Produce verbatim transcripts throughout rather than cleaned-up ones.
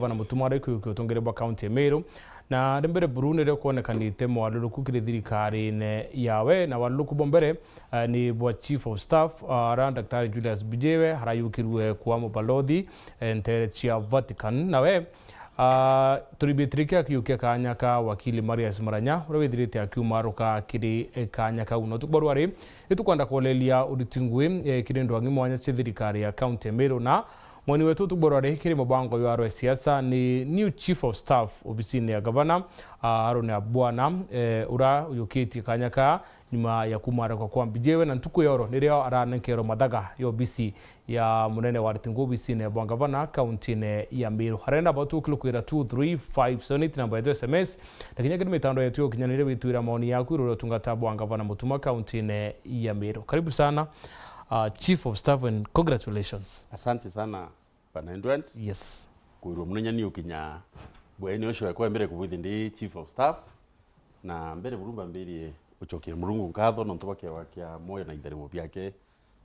Bwana Mutuma ari kuyukia utongere bwa kaunti ya Meru, na ri mbere buru nirio kwonekanite mwaruruku kiri thirikarine yawe, na waruruku bwa mbere, eh, ni bwa Chief of Staff, ah, ara Daktari Julius Bijiwe arayukirwe kuwa mubalothi, eh, ntere cia Vatican. Nawe, ah, turibitirikia akiyukia kanya ka wakili Marius Maranya, uria withirite akiumaruka kiri, eh, kanya kau. Na utuku bwa rwari, itukwenda kuoleria uriti ngui, eh, kiri ndwang'i mwanya cia thirikari ya kaunti ya Meru, na mweni wetu utuku bwa rwari kiri mubango jwa rwa siasa ni new chief of staff obisine ya gavana, ah, Aaron Abwana, eh, ura uyukitie kanya ka nyuma ya kumaruka kwa Bijiwe, na ntuku ya oro nirio aranenkerwa mathaga ya obisi ya munene wa ariti ngui obisine bwa gavana kauntine ya Meru. Arenda batu ukilo kwira two three five seven eight namba yetu S M S, na kinya kiri mitandao yetu ya ukinyaniria witwira maoni yaku iguru ria utungata bwa gavana Mutuma kauntine ya Meru. Karibu sana, uh, Chief of Staff, and congratulations. Asante sana, Bwana Edward. Yes. Kwirwa munenya ni ukinya bweni ucio ekwa mbere kubwithi ndi Chief of Staff, na mbere buru mbambirie ucokeria Murungu nkatho nontu bwa kiewa kia mwoyo na itharimo biake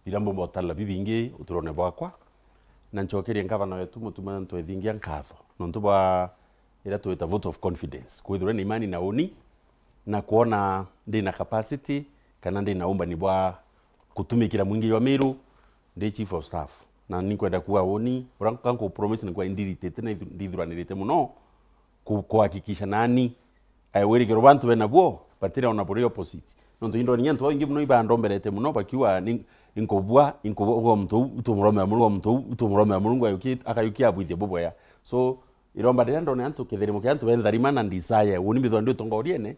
biria mbumba utarira bibingi uturone bwakwa, na ncokerie ngavana wetu Mutuma Ntwethingia nkatho nontu bwa iria twita vote of confidence, kwithirwa na imani na uni, na kwona ndi na capacity kana ndi na umbani bwa kutumikira mwingi jwa Meru ndi chief of staff. Na ninkwenda kuga uni, uria nka nkupromise ni kwa indiritite na ithu-, ndithuranirite muno ku-, kuhakikisha nani, eh, wirigiro bantu bena buo batire ona buri opposite. Nontu indoni antu baingi muno ibandomberete muno bakiuga ni-, inkubua, inkubua muntu uu, utumuromea Murungu, muntu uu, utumuromea Murungu, ayuki-, akayukia abwithie bubwea. So, iromba riria ndona antu, kitherimo kia antu bentharima na desire, uni mbithwa ndi utongoriene,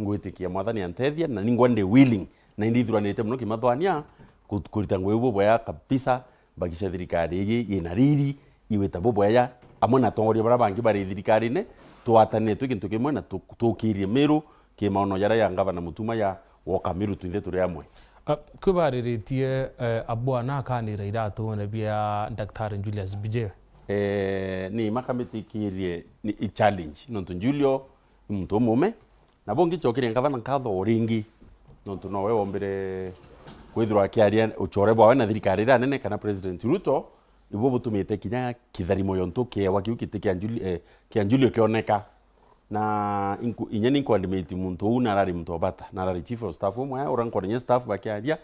ngwitikia Mwathani antethia, na ningwa ndi willing, na indithuranirite muno kimathwania, ku-, kurita ngugi bubwea kabisa, mbakisha thirikari iji yina riri, iwita bubwea, amwe na atongoria baria bangi bari thirikarine, twatanire twi gintu kimwe na tu-, tukirie Meru, ki maono jaria ya ngavana Mutuma ya woka Meru twinthe turi amwe. Ah, kwi bariritie, eh, Abwana akanira iratune bia Daktari Julius Bijiwe? Eh, ni makamitikirie ni i challenge, nontu Julio ni muntu umume, na bungi ncokerie ngavana nkatho o ringi, nontu nowe wombire kwithirwa akiaria uchore bwawe na thirikari iria nene kana President Ruto, ibuo butumite kinya kitharimo yontu kiewa kiu kiti kia Juli-, eh, kia Julio kioneka. Na inku-, inya ni nkwandimiti muntu uu narari muntu o bata, narari chief of staff umwe, ura nkorenya staff bakiaria,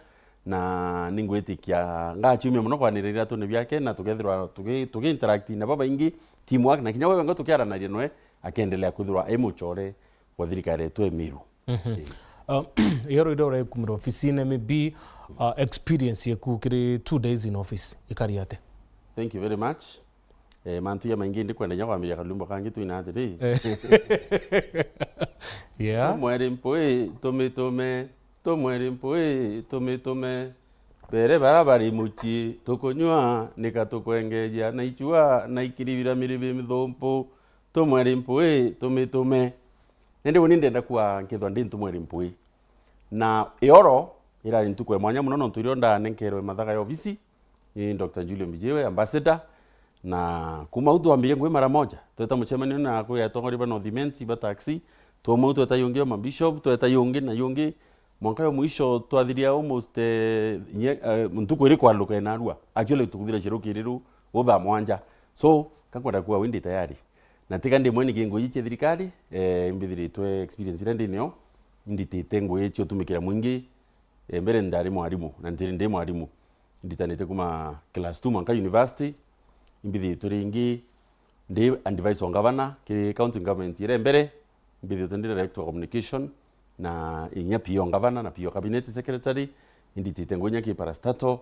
na ningwitikia ngachiumia muno kwanirira iratune biake, na tukethirwa tuki-, tuki interact na babaingi, teamwork, na kinya wewe ngo tukiaranaria noe, akendelea kwithirwa e muchore wa thirikari yetu e Meru. Mhm. Ii. Uh, iyo rwire urekumira ofisine, maybe, uh, experience yeku kiri two days in office ikari ate? Thank you very much. Eh, mantu ya maingi ndikwenda nya kwambiria kalumbo kangi twina atiri. Eh. Yeah. Tumweri mpui, tumitume, tumweri mpui, tumitume. Bere bara bari mucii, tukunyua, nika tukwengeja, na ichua, na ikiribira miribi mithumpu, tumweri mpui, tumitume. Indi uni ndenda kuga nkethwa ndi ntumweri mpui. Na ioro irari ntuku ya mwanya muno, nontu irio ndanenkerwe mathaga ya ofisi, ni Doctor Julio Mbijiwe, ambassador, na kuma u twambirie ngugi mara moja. Tweta mucemanio na kwi atongoria ba North Imenti, ba taxi, twauma u tweta yungi o mabishop, tweta yungi na yungi, mwanka yo mwisho twathiria almost, eh, nye-, eh, ntuku iri kwaluka inarua. Actually, tukuthira cia rukiri ru, u thaa mwanja. So, kankwenda kuga wi ndi tayari. Na tiga ndi mwene kingo ici cia thirikari, eh, imbithiritwe experience iria ndi nio, inditite ngugi cia utumikira mwingi, eh, mbere ndari mwarimu, na ntiri ndi mwarimu. Nditanite kuma class two mwanka university, imbithiritwe ringi ndi advisor wa ngavana, kiri county government iria mbere, imbithiritwe ndi director of communication, na inya P O ngavana, na P O cabinet secretary, inditite ngugi inya ki parastatal,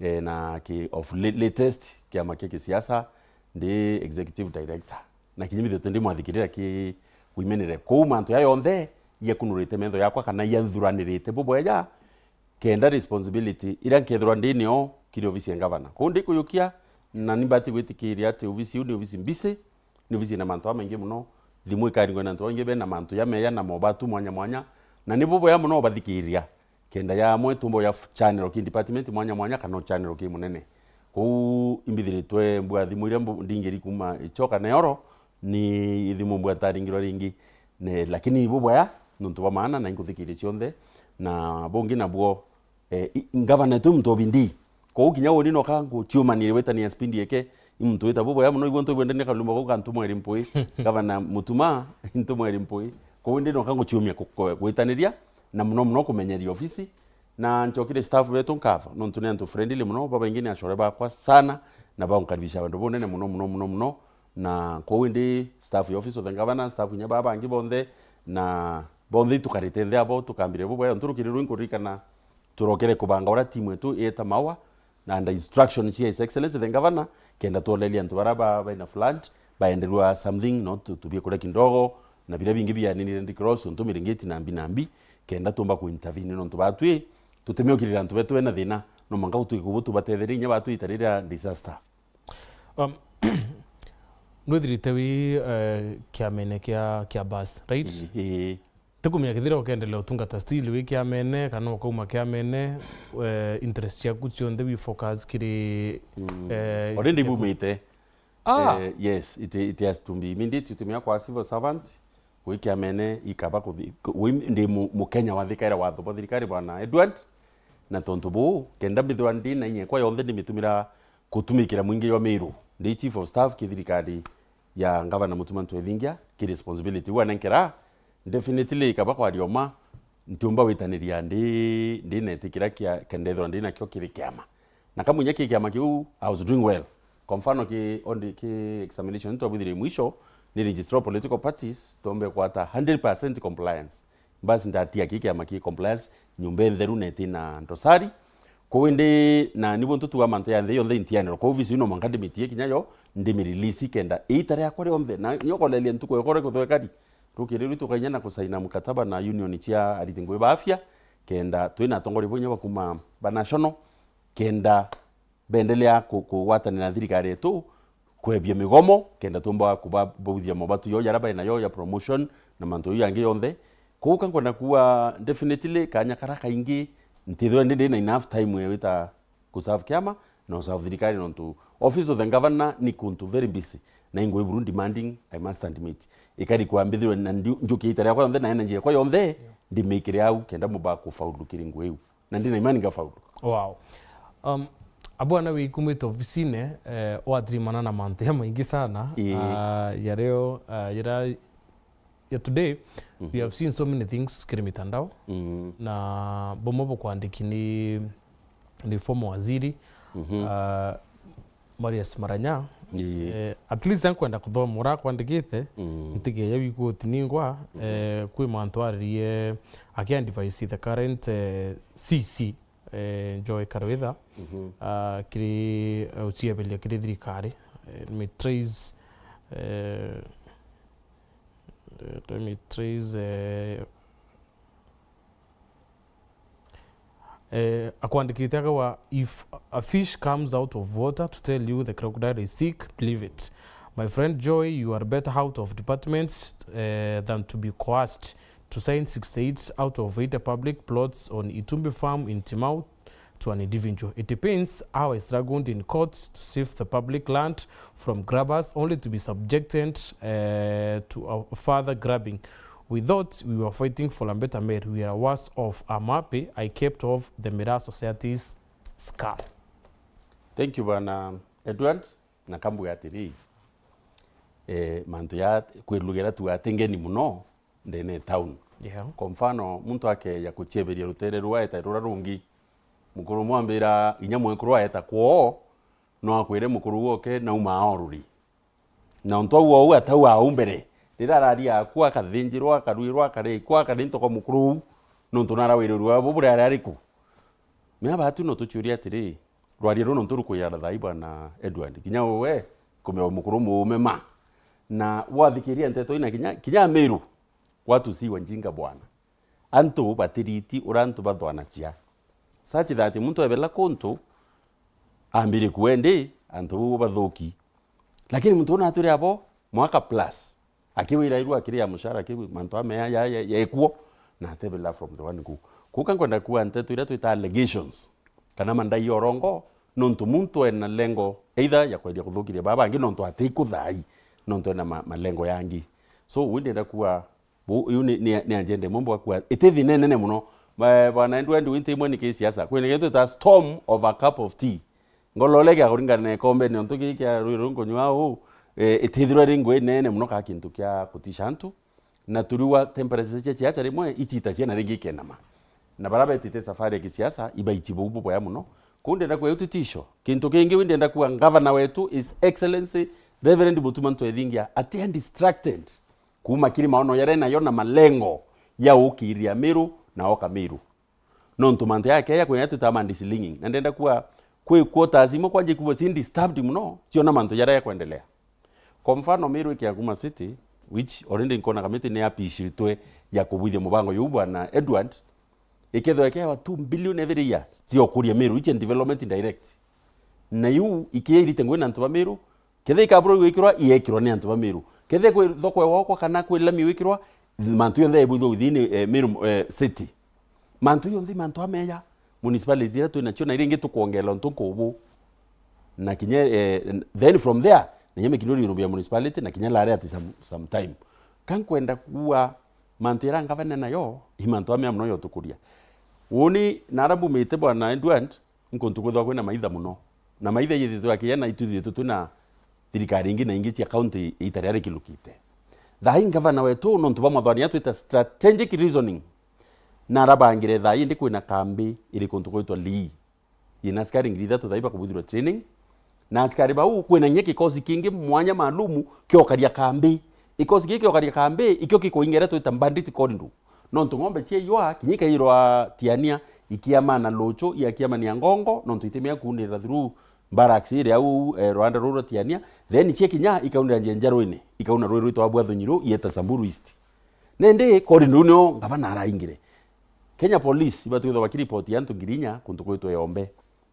eh, na ki of la-, latest kiama kia kisiasa, ndi executive director. Na kinya mbithiritwe ndi mwathikirira ki women rep. Kou mantu ya yonthe, yakunurite metho yakwa kana yanthuranirite bubwega, kenda responsibility iria nkethirwa ndi nio kiri ofisi ya ngavana. Kou ndikuyukia, na nimbati gwitikiria ati ofisi iu ni ofisi mbisi, ni ofisi ina mantu jamaingi muno. Thimu ikaringwa na antu baingi bena mantu jameya na mobatu mwanya mwanya, na ni bubwega muno ubathikiria. Kenda ya amwe tumbo ya f-, channel ki department mwanya mwanya kana o channel ki munene. Kou imbithiritwe mbua thimu iria mbu-, ndingiri kuma ichoka na yoro, ni thimu mbua taringirwa ringi. Ne, lakini bubwega, nontu bwa maana na inkuthikirie cionthe, na bungi nabuo, eh, i-, ngavana tu muntu obindi. Kou kinya uni noka nguchiumanire wetania spindi eke, I muntu wita bubwega mono, igwe ntwibwendania kalumba gau ka ntumwa iri mpui, Gavana Mutuma, ntumwa iri mpui. Kou indi noka nguciumia ku-, ku-, gwitaniria, na mono mono kumenyeria ofisi. Na ncokire staff betu nkatho, nontu ni antu friendly mono, babaingi ni acore bakwa sana, na baunkaribisha wendo bunene mono, mono, mono, mono. Na kou indi staff ya office of the governor, staff inya baa bangi bonthe, na bonthe itukarite nthi abo, tukambire bubwega. Nturukire ruu nkuririkana turokere kubanga uria timu yetu ieta maua, na under instruction cia His Excellency the Governor, kenda twoleria antu baria ba, baina flood, baenderwa something, no tu-, tubie kuria kindogo, na biria bingi bianinire Red Cross, untu miringiti na mbi na mbi, kenda tumba ku intervene, nontu batwi tutimiukirira antu betu bena thina, no mwanka gutuike kubu tubatetherie inya batwi ita riria disaster. Um, nwithirite wi, eh, kiamene kia, kia bus, right? Ii, ii. Tikumenya kethira ukeendelea utungata still wi kiamene, kana ukauma kiamene, eh, interest ciaku cionthe wi focus kiri, mm, eh, already yaku. Bumite. Ah! Eh, yes, it, it has to be immediate, utumia kwa civil servant, wi kiamene ikaba kuthi-, ku-, wi ndi mu-, Mukenya wa thikaira watho bwa thirikari, Bwana Edward, na tontu buu, kenda mbithirwa ndi na inya kwa yonthe ndimitumira kutumikira mwingi jwa Miru. Ndi chief of staff ki thirikari ya Ngavana Mutuma Ntwethingia, ki responsibility iu anenkera, definitely ikaba kwaria uma, ntiumba witaniria ndi, ndi neti kiria kia, kenda ethirwa ndi nakio kiri kiama. Na kamunya ki kiama kiu, I was doing well. Kwa mfano, ki, ondi, ki examination twabwithirie mwisho, ni registrar of political parties, twombe kwata hundred percent compliance. Basi ndatia ki kiama ki compliance, nyumba ntheru na itina ndosari. Kou indi, na ni buntu tuga mantu ya nthi yonthe intianirwa. Kou ofisi ino mwanka ndimitie kinya yo, ndimi release kenda iita riakwa rionthe. Na nyokoleria ntuku yokore kuthwekari. Rukiri rwitu tukainya na kusaina mukataba na union cia ariti ngugi ba afya, kenda twina atongoria bainya bakuma ba national, kenda beendelea ku-, kugwatanira na thirikari yetu, kwebia migomo, kenda tumba kubabuthia mobatu yo jaria baina yo ya promotion na mantu jau yangi yonthe. Kou ka nkwenda kuuga, definitely, kanya karia kaingi ntithirwa ndi, ndi na enough time ya wita ku serve kiama na u serve thirikari, nontu office of the governor ni kuntu very busy, na ingwe buru demanding, I must admit. Ikari kwambithirwe na ndu-, njukia ita riakwa yonthe na energy yakwa yonthe, ndimikire au, kenda mubaa kufaulu kiri ngui iu. Na ndina imani ngafaulu. Wow. Um, abwana wikumite ofisine, eh, wathirimana na mantu ya maingi sana. Ii. Ah, ya leo, ah, ira ya today, we have seen so many things kiri mitandao. Mm. Na bumwe bukwandiki ni, ni former waziri, ah, Marius Maranya. Ii. Eh, at least ankwenda kuthoma uria akwandikite, mm, ntigeja wigua utiningwa, eh, kwi mantu aririe aki advise the current, eh, C C, eh, Joy Karwitha, ah, kiri, eh, ucieberia kiri thirikari. Eh, let me trace, eh, eh, let me trace, eh, Eh, akwandikite akawa, "If a fish comes out of water to tell you the crocodile is sick, believe it. My friend Joy, you are better out of departments, eh, than to be coerced to sign sixty-eight out of eighty public plots on Itumbi farm in Timau to an individual. It pains how I struggled in courts to save the public land from grabbers only to be subjected, eh, to a further grabbing. We thought we were fighting for a better Meru. We are worse off. I'm happy I kept off the Miraa Society's skull." Thank you, Bwana Edward. Na kambuga atiri, eh, mantu ya kwirugera tu ati ngeni muno ndene town. Yeah. Kwa mfano, muntu akeja kucieberia rutere rwa eta rura rungi, mukuru mwambira inya mwekuru aeta kwoo, no akwire mukuru woke nauma oruri. Na untu au ou atau au mbere, riria arari akua, akathinjirwa, akarwirwa, akarikwa, akarintwa kwa mukuru uu, nontu narawirirwe abo buria ari ariku. Mea batu no tuciuria atiri, rwaria ruu nontu rukwira thaa ii, Bwana Edward, kinya we kumea mukuru muume ma. Na wathikiria nteto ina kinya, kinya Amiru, watu si wajinga bwana. Antu batiriti uria antu bathwanagia. Such that muntu ebela kuntu, ambire kuendi, antu bau bathuki. Lakini muntu una atwire abo, mwaka plus. Akiwira irua akiri ya mushara, akiwi mantu amea ya, ya, ya ekuo, na atebela from the one go. Kuka nkwenda kuwa nteto iria twita allegations, kana mandai ya urongo, nontu muntu ena lengo, either ya kwendia kuthukiria baba bangi, nontu ati kuthai, nontu ena ma-, malengo yangi. So, we ndenda kuwa Bu-, iu ni, ni, ni agenda imwe mbwa kua, iti thina inene muno. Ba-, bwana Edward, winti imwe ni kisiasa. Kwina kintu ta storm of a cup of tea. Ngolole kia kuringana na ikombe, nontu giki kia rwiri runkunywa uu, eh, itithirwa iri ngui nene mono ka kintu kia kutisha antu, na turiuga temperatures cia ciaca rimwe iciita ciana ringi ikenama. Na baria betite safari ya kisiasa, ibaici buu buboya mono. Kuu ndenda kuuga utitisho. Kintu kingi wi ndenda kuuga ngavana wetu, His Excellency Reverend Mutuma Ntwethingia, atia distracted kuuma kiri maono jaria nayo na malengo ya ukiria Meru na oka Meru. Nontu mantu jakeja kwina twitaga ma dislinging. Na ndenda kuuga kwi quarters imwe kwanja ikubwa ci disturbed mono, ciona mantu jaria jakwendelea. Kwa mfano, Meru ikia kuma city, which already nkona kamiti ni yapishitwe ya kubwithia mubango juu bwana Edward, ikethwa ikewa two billion every year, cia ukuria Meru, ichi development direct. Na iu ikiirite ngui na antu ba Meru, ketha ikabura gwikirwa, iekirwa ni antu ba Meru. Ketha kwi thoko ya gwakwa kana kwi lami gwikirwa, mantu yonthe yaibwithwa within, eh, Meru, eh, city. Mantu yonthe, mantu ameja, municipality iria twi nacio, na iria ingi tukwongerera untu nkubu. Na kinya, eh, then from there, na inya mikinuri irumbi ya municipality, na kinya lari ati some, some time. Ka nkwenda kuuga mantu jaria ngavana nayo, i mantu amea mono yotukuria. Uuni, nara mbumite bwana Edward, nkuntu kwithirwa kwina maitha mono. Na maitha yithitwe akiya na itwithitwe twina thirikari ingi na ingi cia county itari arikilukite. Thaa ii ngavana wetu, nontu bwa mwathani atwita strategic reasoning, na arabangire thaa ii indi kwina kambi iri kuntu kwitwa Lii. Yina askari ngiri ithatu thaa ii bakubwithirwa training, na askari bau kwina kinya kikosi kingi mwanya maalumu kiokaria kambi. Kikosi kii kiokaria kambi, ikio kikuingira twita bandit corridor. Nontu ng'ombe ciaiywa, kinya ikairwa Tiania, ikiamana Luchu, iakiamania Ngongo, nontu itimea kuunira through barracks iria au, eh, rwanda ruu rwa Tiania, then ciekinya ikaunira njia njarwini, ikauna rui rwitwa Bwathunyiru, ieta Samburu East. Nindi corridor nio ngavana araingire. Kenya Police ibatwithwa bakiripoti antu ngiri inya kuntu kwitwa Yombe.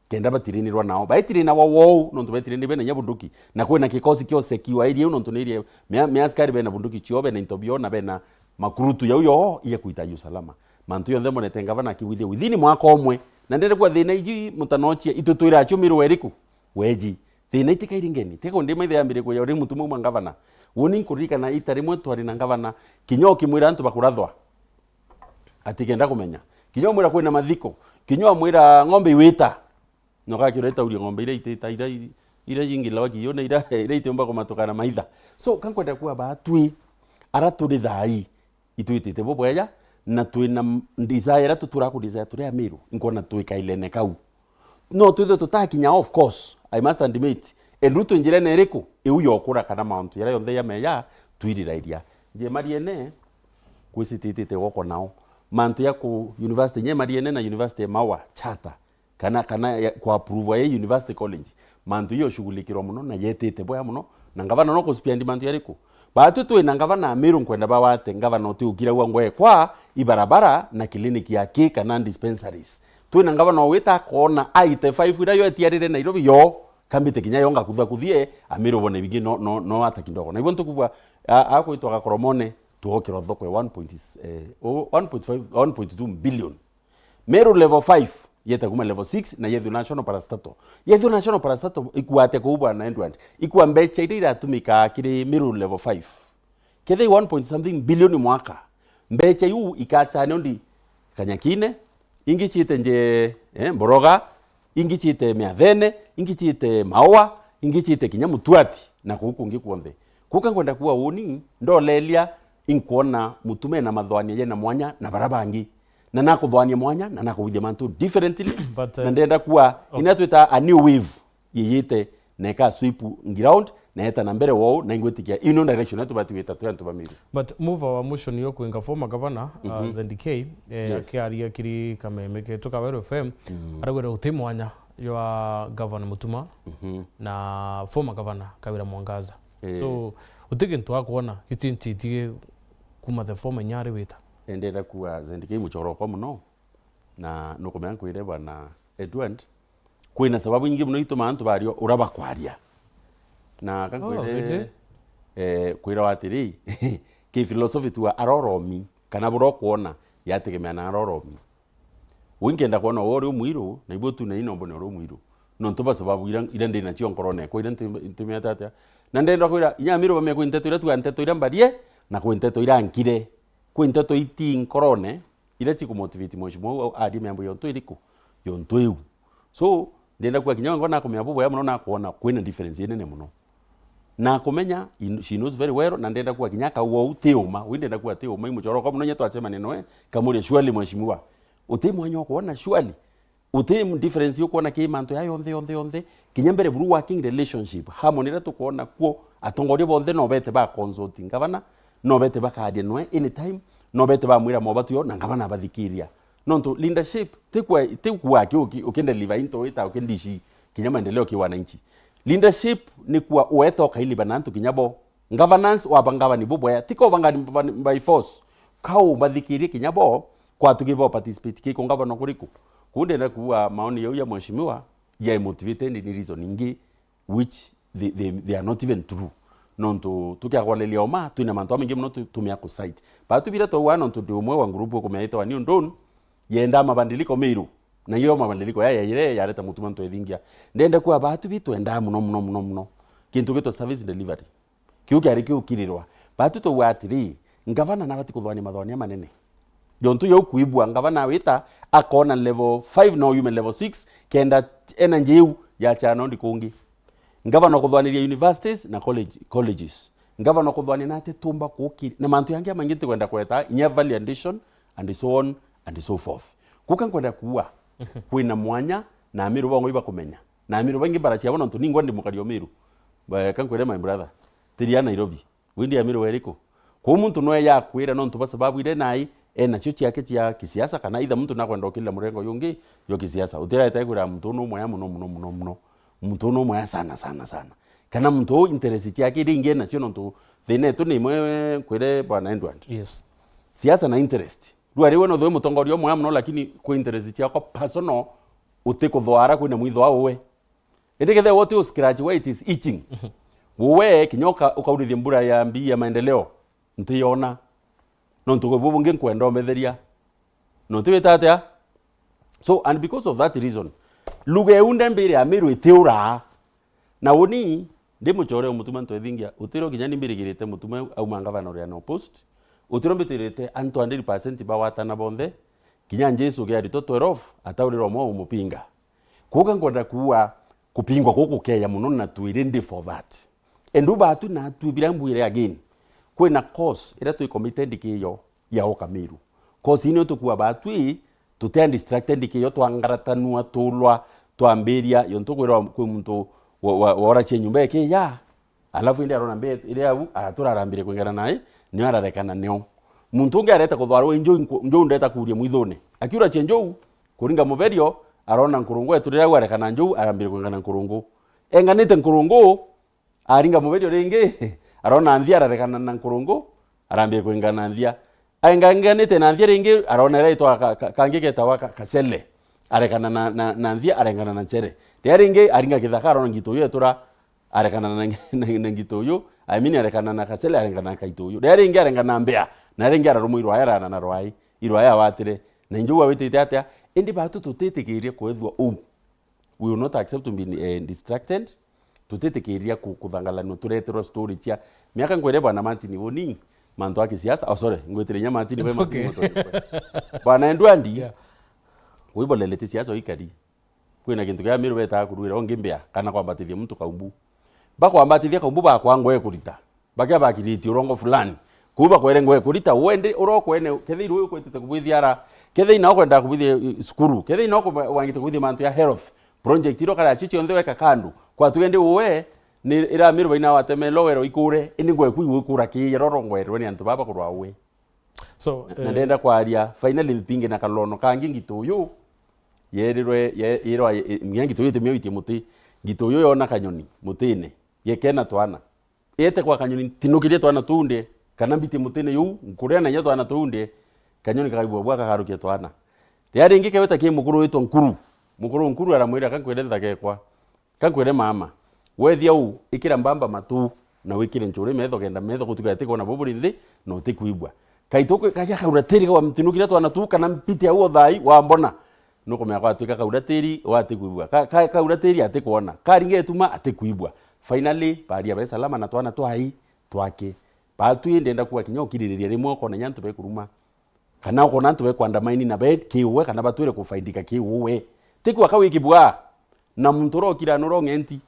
Kenda batirinirwa nao. Baitirinagwa wou, nontu baitirinirwe bena inya bunduki. Na kwina kikosi kio secure area iu, nontu ni area, mea-, measkari bena bunduki cio, bena into bio, na bena makurutu yau yo, iya kuita usalama. Mantu yonthe monete ngavana akibwithia within mwaka umwe. Na ndende kwa thina iji mutanochia, itutwira acio Meru weriku? Weji. Thina itikairi ngeni. Tiko ndi maithe yambire kuya uri mutu muma ngavana. Woni nkuririkana ita rimwe twari na ngavana, kinya ukimwira antu bakurathwa. Atikenda kumenya. Kinya umwira kwina mathiko. Kinya umwira ng'ombe iwita. Na ugakiura itauria ng'ombe iria itita, iria, iria ingi lawa kiyo, na iria, iria itiumba kumatuka na maitha. So, ka nkwenda kuuga baa twi, ara turi thaa ii, itwitite bubwega, na twina m-, desire iria tutura ku desire turi Amiru, nkwona twi kailene kau. No twithwe tutakinya, of course, I must admit, and Ruto njirene iriku? Iu yokura kana mauntu jaria yonthe jameja, twirira iria. Nje Mariene, kwicititite goko nao. Mantu ya ku university, nye Mariene na university ya Maua, charter, kana, kana ya, ku approve ya University College. Mantu iyo ushughulikirwa mono na yetite bwega mono. Na ngavana no kuspend mantu yariku? Batu twi na ngavana Amiru, nkwenda bawate ngavana utiukira ua ngwekwa, ibarabara na clinic ya ki kana dispensaries. Twi na ngavana owita akona I T five ira yo etiarire Nairobi yo, kambite kinya yo ngakutha kuthie, Amiru bone bingi no, no, no hata kidogo. Na ibo ntukubwa, a, a kwitwa Gakoromone, tuokirwa thoko ya one point, eh, o, one point five, one point two billion. Meru level five, yete kuma level six, na yethio national parastatal. Yethio national parastatal ikuate kuu bwana Edward. Ikua mbecha iria iratumika kiri Meru level five. Kethe one point something billion mwaka. Mbecha iu ikachane undi Kanyakine, ingi ciite nje, eh, Mboroga, ingi ciite Miathene, ingi ciite Maua, ingi ciite kinya Mutuati, na kuu kungi kwonthe. Kuka nkwenda kuwa uni, ndolelia, inkwona Mutuma ena mathwania yena mwanya na bara bangi. Na nakuthwania mwanya, na nakubithia mantu differently. But, uh, na ndenda kuwa, okay, ina twita a new wave yiyite, na ika sweep ground, na eta na mbere wou, na ingwitikia ino direction yetu bati gwita twi antu ba Meru. But mover wa motion yo kwinga former governor, uh, mhm, Z K, eh, yes, akiaria kiri kameme ketu ka Weru F M, mm, arauga uti mwanya jwa governor Mutuma, mhm, na former governor Kawira Mwangaza. Eh. So, uti gintu akwona gichinchitie kuma the former inya ari wita? Ndenda kuwa Z K muchoro okwa muno, na nukumenya nkwire bwana Edward, kwina sababu ingi muno ituma antu baria ura bakwaria. Na ka nkwire, oh, really? Eh, kwira atiri, ki philosophy tu aroromi, kana bura ukwona, yategemea na aroromi. Wi nkenda kwona uri umwiru, na ibu tu na ino mbone uri umwiru. Nontu ba sababu ira, ira ndi nacio nkorone yakwa, ira nti-, ntumia tata. Na ndenda kwira, inya Amiru bamia kwi nteto ira tu, nteto ira mbarie, na kwi nteto ira nkire. Kwi nteto iti nkorone, ira cikumotivate mheshimiwa au arie miambo yontu iriku? Yontu iu. So, Ndenda kuga kinya wengwa nakumenya bubwega mono, nakwona kwina difference inene mono. Nakumenya, he, she knows very well, na ndenda kuga kinya akauga uu ti uma, uu ndenda kuga ti uma, i muchoro kwa mono inya twacemania noe, nkamuria, "Surely, mheshimiwa, uti mwanya ukwona, surely? Uti difference ukwona ki mantu ya yonthe, yonthe, yonthe?" Kinya mbere buru working relationship, harmony iria tukwona kuo, atongoria bonthe no bete ba consult ngavana, no bete bakaria noe anytime, no bete bamwira mobatu yo, na ngavana abathikiria. Nontu leadership, ti kwa, ti kwa ki uki-, ukindeliver into it, ukindishi kinya maendeleo ki wananchi. Leadership ni kwa ueta ukailiba na antu kinya bo. Governance, waba ngavani bubwea, ti ka ubangani by force. Ka ubathikirie kinya bo, kwatugi bo participate ki ku ngavana kuriku. Kuu ndenda kuua maoni yau ya mheshimiwa, ya motivated ni reason ingi, which they, they, they are not even true. Nontu tukiagwaleria uma, twina mantu amaingi mono tu-, tumia ku cite. Batu bira twauga nontu ndi umwe wa group ukumea itwa New Dawn, yenda mabadiliko Meru. Na iyo mabadiliko ya yaire yareta mutuma ntwethingia. Ndenda kuwa batu bi twendaa mono, mono, mono, mono. Kintu gitwa service delivery. Kiu kiari kiu kirirwa. Batu twauga atiri, ngavana nabati kuthwania mathwania manene. Jontu yau kuibua, ngavana wita, akona level five no yume level six, kenda energy iu ya chana ndi kungi. Ngavana kuthwaniria universities na college, colleges. Ngavana kuthwania nate tumba kuki-, na mantu yangi amaingi ntikwenda kweta, inya value addition and so on and so forth. Kuka nkwenda kuua, kwina mwanya, na Amiru bongwa ibakumenya. Na Amiru baingi baracia bono ntu ningwa ndi mukari o Miru. Ba-, ka nkwire my brother, tiria Nairobi. Windi ya Miru weriku? Kwou muntu no eyakwira nontu ba sababu iria nai enacio ciake cia kisiasa, kana itha muntu nakwenda ukirira murengo yungi yo kisiasa. Utiraete kwira muntu unu mwaya muno, muno, muno, muno. Muntu unu mwaya sana, sana, sana. Kana muntu uu interest ciake iria ingi enacio nontu thina etu ni imwe kwire Bwana Edward. Yes. Siasa na interest. Rua riu no thwe mutongoria umwe muno, lakini kwi interest ciakwa personal utikuthwara kwina mwitho wa uwe. Indi kethira uti u scratch where it is itching. Mhm. Uwe kinya uka-, ukaurithia mbura ya mbi ya maendeleo, ntiyona. Nontu gwe bungi nkwenda umetheria. Nontu wita atia? So, and because of that reason, lugha iu ndembire ya Miru itiuraa. Na uni, ndi muchore umutuma ntwethingia, utiro kinya ni mbirigirite mutuma auma ngavana uria no post, utiro mbitirite antu hundred percent bawatana bonthe, kinya Jesu kia arito twelve, ataurira umwe umupinga. Kuga nkwenda kuua kupingwa guku kukeya muno na twi ready for that. Endu batu na twi bira mbwire again. Kwina cause ira twi committed kiyo ya uka Miru. Cause ino tukua batwi, tutia distracted kiyo twangaratanua tulwa twambiria yontu kwirwa kwi muntu wa, wa, wa uracia nyumba ikiya. Alafu indi arona mbe iri au, aratura arambire kwingana nae, nio ararekana nio. Muntu ungi areta kuthwarwa inju, nku-, nju ndeta kuria mwithune. Akiura cia nju, kuringa muberio, arona nkurungu eturire au arekana nju, arambire kwingana nkurungu. Enganite nkurungu, aringa muberio ringi, arona nthia ararekana na nkurungu, arambire kwingana nthia. Aenganganite na nthia ringi, arona iria itwa ka-, ka-, kangi getawa ka-, kacele. Arekana na, na, na nthia, arengana na nchere. Riria ringi, aringa githaka, arona ngito uyu etura, arekana na, na, na ngito uyu, I mean, arekana na kacele, arekana na kaito uyu. Riria ringi, arekana na mbea, na ringi ararumwa irwaya, arana na rwai, irwaya watire. Na inju wawitite atia? Indi batu tutitikirie kwethua uu. We will not accept to be, eh, distracted. Tutitikiria ku-, kuthangalanua, tureterwa story cia miaka. Nkwire Bwana Martin Boni, mantu a kisiasa, oh, sorry, ngwitire inya Martin, we It's Martin okay. Mutwe. Bwana Edward, Yeah. Wibolelete siasa oikari. Kwina kintu kia Miru betaga kurwira ungi mbea, kana kwambatithia muntu kaumbu. Bakwambatithia kaumbu bakwa ngwe kurita. Bakia bakiritie urongo fulani. Kuu bakwere ngwe kurita, wende urokwene, kethira iwe ukwetete kubwithia ara, kethira ina ukwenda kubwithia, eh, cukuru, kethira ina ukwe-, wangite kubwithia mantu ya health, project iro kara chichi onthe weka kandu. Kwatuge ndi uwe, ni ira Miru baina wateme lowero ikure, indi ngwe kwi ikura ki, roro ngwerwe ni antu baba kurwa uwe. So, Na eh, ndenda kwaria, finally mpinge na kalono kangi ngito uyu, yerirwe, ye-, yerwa, ye-, nginya ngito uyu itimio itie muti, ngito uyu yona kanyoni, mutine, yekena twana. Ete kwa kanyoni, ntinukirie twana tuu ndi, kana mbiti mutine yuu, nkuria na inya twana tuu ndi, kanyoni kakaigua bwa kakarukia twana. Riria ringi keweta ki mukuru witwa Nkuru. Mukuru Nkuru aramwira, "Kankwire nthaka ekwa. Kankwire mama. Wethia uu, ikira mbamba matu, na wikire nchuri metho, kenda metho gutuka ati kwona buburi nthi, na utikwigua." Kaitu kwi-, kagia kaura tiri kwa mtinukiria twana tuu, kana mpiti au thai, wambona. Nukumenya kwatuika kaura tiri, watikwigua. Ka, ka, kaura tiri atikwona. Karinga ituma atikwigua. Finally, baria be salama na twana twai, twake. Batwi ndenda kuwa kinya ukiririria rimwe ukona inya antu bekuruma. Kana ukona antu bekwandamaini na be kiuwe, kana batwire kufaindika kiuwe. Tikwa kawiki bwa. Na muntu uria ukira ni uria ung'enti.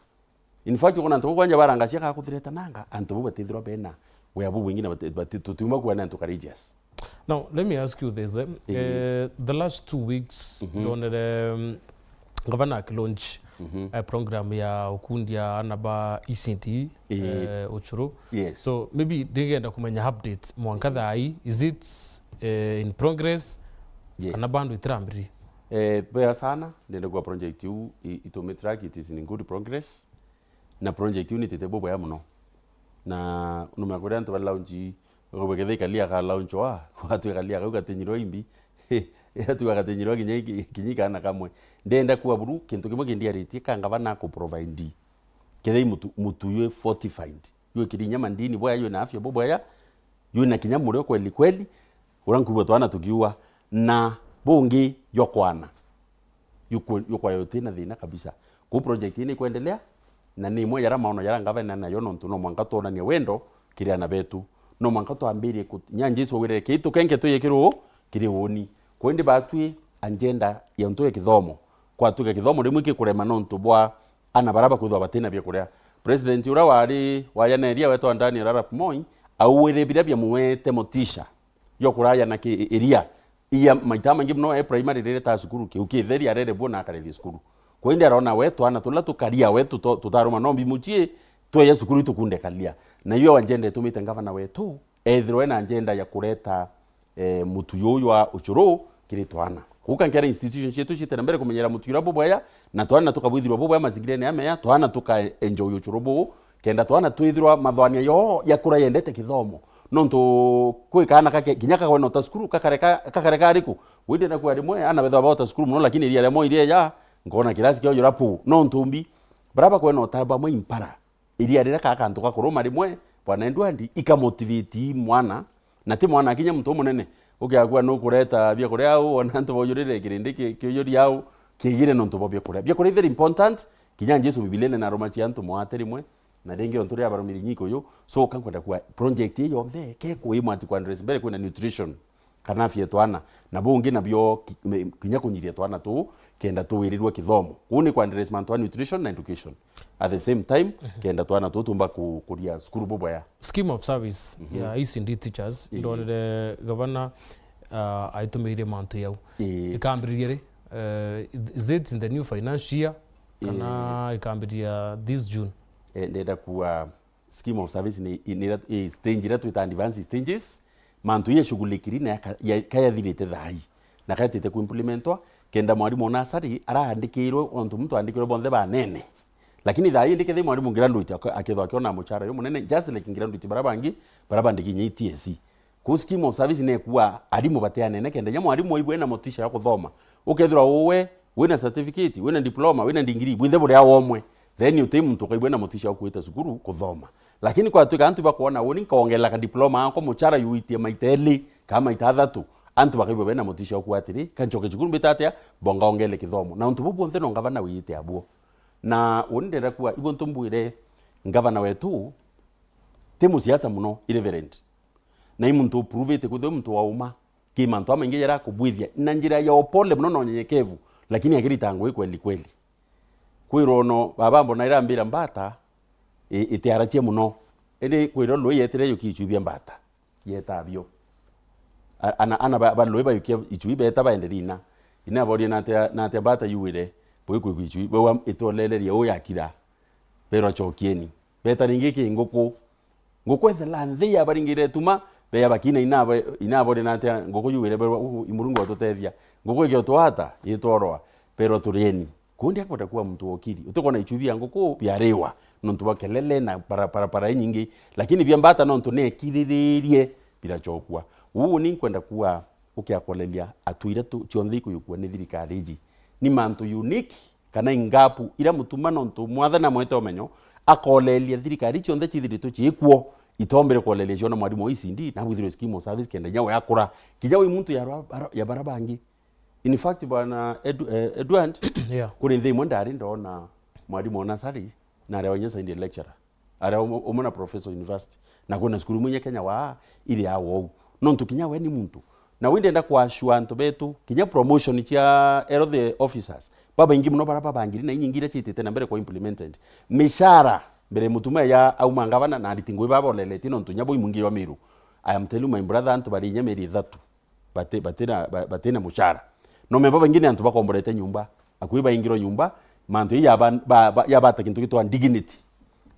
In fact, ukoona antu bau kwanja barangacia kakuthireta nanga, antu bau batithirwa bena wea bubwingi na bati-, bati-, tutiuma kuona antu courageous. Now, let me ask you this, eh? Ii. Eh, the last two weeks, Mhm. ndonere, mm, gavana akilaunch, Mhm. eh, program ya ukundia ana ba E C D, Ii. eh, Uchuru. Yes. So, maybe ndigenda kumenya update mwanka thaa ii, is it, eh, in progress? Yes. Kana bado itirambiririe? Eh, bwega sana, ndenda kuga project iu i-, itumitira ki, it is in good progress. Na project iu nitite bubwega muno. Na numenya kuria antu bari launch, ukaigua kethira ikalia ka launch wa, gwatwika kalia kau gatinyirwa imbi, igatuika gatinyirwa kinya iki-, kinya ikana kamwe. Ndenda kuga buru, kintu kimwe kindiaritie ka ngavana aku provide. Kethira i mutu, mutu ywi fortified, ywi kiri inya mandini bwega, ywi na afya bubwega, ywi na kinya murio kweli kweli, uria nkuigua twana tukiuga, na bungi jwa kwana. Yukwe-, yukwaya uti na thina kabisa. Kuu project ii ni ikwendelea, na ni imwe jara maono jara ngavana nayo, nontu no mwanka twonania wendo kiri ana betu. No mwanka twambirie ku-, nya Jesu augire, "Kii tukenge twije kiri uu, kiri uuni." Kwa indi batwi agenda ya untu ya kithomo, kwatuika kithomo rimwe gikurema nontu bwa ana bara bakwithwa batina bia kuria. President uria wari wa Yaneria wetwa Daniel Arap Moi, auire biria biamuete motisha jwa kuraya na ki-, iria. Iya maita maingi mono e primary riria ta cukuru kiu kitheri arere buo na akarethia cukuru. Kwa indi arona we twana turia tukaria we tuto-, tutaruma no mbi mucii, tweja cukuru itukunde kalia. Na iyo agenda itumite ngavana wetu ethirwe ena agenda ya kureta, eh, mutu juju jwa uchuru kiri twana. Kuuka nkiara institution cietu ciite na mbere kumenyera mutu juria bubwega, na twana tukabwithirwa bubwega mazingirene ya meya, twana tuka enjoy uchuru buu, kenda twana twithirwa mathwania yo yakura yendete kithomo. Nontu kwi kaana kake-, kinya kagwena uta cukuru, kakareka, kakareka ariku? Windi naku arimwe, ana bethwa baota cukuru muno, lakini iria ria moi rieja, nkona kirasi kiao jura puu. Nontu mbi, bara bakwena uta bamwe impara. Iria riria ka kantu ga kuruma rimwe, Bwana Edward, ikamotivate mwana, na ti mwana akinya muntu umunene. Ukiakua nukureta biakuria au, ona antu baujurire kirindi ki-, kiujuri au, kiigire nontu bwa biakuria. Biakuria is very important, kinya Jesu Bibiliene narumacia antu mwate rimwe, na ringi ontu ria barumiri nyiko yu. So, kankwenda kuwa project ii yonthe, ke kuimwati kwa address mbere kwina nutrition. Kana afya twana, na bungi nabio ki-, me-, kinya kunyiria twana tuu, kenda tuwirirwe kithomo. Kuu ni kwa address mantu a nutrition na education. At the same time, Mhm. kenda twana tuu tumba ku-, kuria cukuru bubwea. Scheme of service Mhm. ya E C D teachers, Ii. ndonere gavana, ah, aitumiirie mantu yau. Ii. Ikambiriria ri? Eh, is it in the new financial year? Kana Ii. ikambiriria this June? Eh, ndenda kuwa scheme of service ni, ni, ni, eh, stage iria twita advanced stages, mantu yashughulikiri na yaka-, ya-, kayathirite thaa ii, na kayatite kuimplementwa, kenda mwarimu o nasari araandikirwe, ontu muntu aandikirwe bonthe banene. Lakini thaa ii ndikethia mwarimu graduate ak-, akethwa akiona muchara yo munene, just like graduate bara bangi, bara bandiki inya i T S C. Ku scheme of service nekua arimu bateanene, kenda inya mwarimu aigwe ena motisha ya kuthoma. Ukethirwa uwe wina certificate, wina diploma, wina degree, bwinthe buri au omwe, then uti muntu ukaigwa ena motisha ya kwita cukuru kuthoma. Lakini kwatuika antu bakwona uni nkaongerera ka diploma yakwa muchara yuitie maita eli kana maita athatu, antu bakaigwa bena motisha ya kuuga atiri, "Kanchoke cukuru mbita atia, bonga ongele kithomo." Na untu buu bwonthe no ngavana wiyite abuo. Na uni ndenda kuuga, ibo ntu mbwire ngavana wetu, ti musiasa muno, irreverent. Na i muntu uprovete kwithirwa i muntu wa uma. Ki mantu jamaingi jaria akubwithia na njira ya upole muno na unyenyekevu, lakini akirita ngugi kweli kweli. Kwirwa ono baba mbona irambira mbata, i-, itiaracia muno. Indi kwirwa lui yetire yukia icui bia mbata. Yeta bio. A-, ana, ana ba, ba lui bayukia icui beta baenderia ina. Ina borie natia, natia mbata yuire, bwikwigua icui, bau itoleleria uu yakira. Berwa chokieni. Beta ringi ki nguku. Nguku ethela nthi yabaringire tuma, beya bakina inabo, inabo ri natia nguku yuire berwa, "Uu, i Murungu atutethia." Nguku ikio twata, itworoa, berwa, "Turieni." Kundi akwenda kuwa muntu wa ukiri. Utikwona ichwi bia nguku biariwa, nontu bwa kelele na para, para, para inyingi. Lakini bia mbata nontu nekiriririe, birachokua. Uu ni nkwenda kuwa ukiakoleria atu iria tu, cionthe ikuyukua ni thirikari iji. Ni mantu unique, kana ingapu iria mutuma nontu mwathani amwete umenyo, akoleria thirikari cionthe ciithiritwe ciikuo, itombire koleria ciona mwarimu wa E C D, na bwithirwe scheme of service kenda inya we akura. Kinya wi muntu ya ra-, ya bara bangi. In fact, bwana Edu-, eh, Edward, Yeah. kuri nthi imwe ndari ndona mwarimu wa nasari, na aria wa inya Sunday lecturer. Aria umwe, umwe na professor university. Na kwina cukuru imwe inya Kenya waa, iri ya wou. Nontu kinya we ni muntu. Na wi ndenda ku assure antu betu, kinya promotion cia health officers, babaingi muno bara babangiri na inyingi iria ciitite na mbere kwa implemented. Micara, mbere mutumia ya auma ngavana na ariti ngui baboleretie nontu inya bui mwingi jwa Meru. I am telling you, my brother, antu bari inya mieri ithatu bati-, batina, ba-, batina mucara. No me babaingi ni antu bakomborete nyumba, akui baingirwa nyumba, mantu ii yaba-, ba-, ba-, yabata kintu gitwa dignity.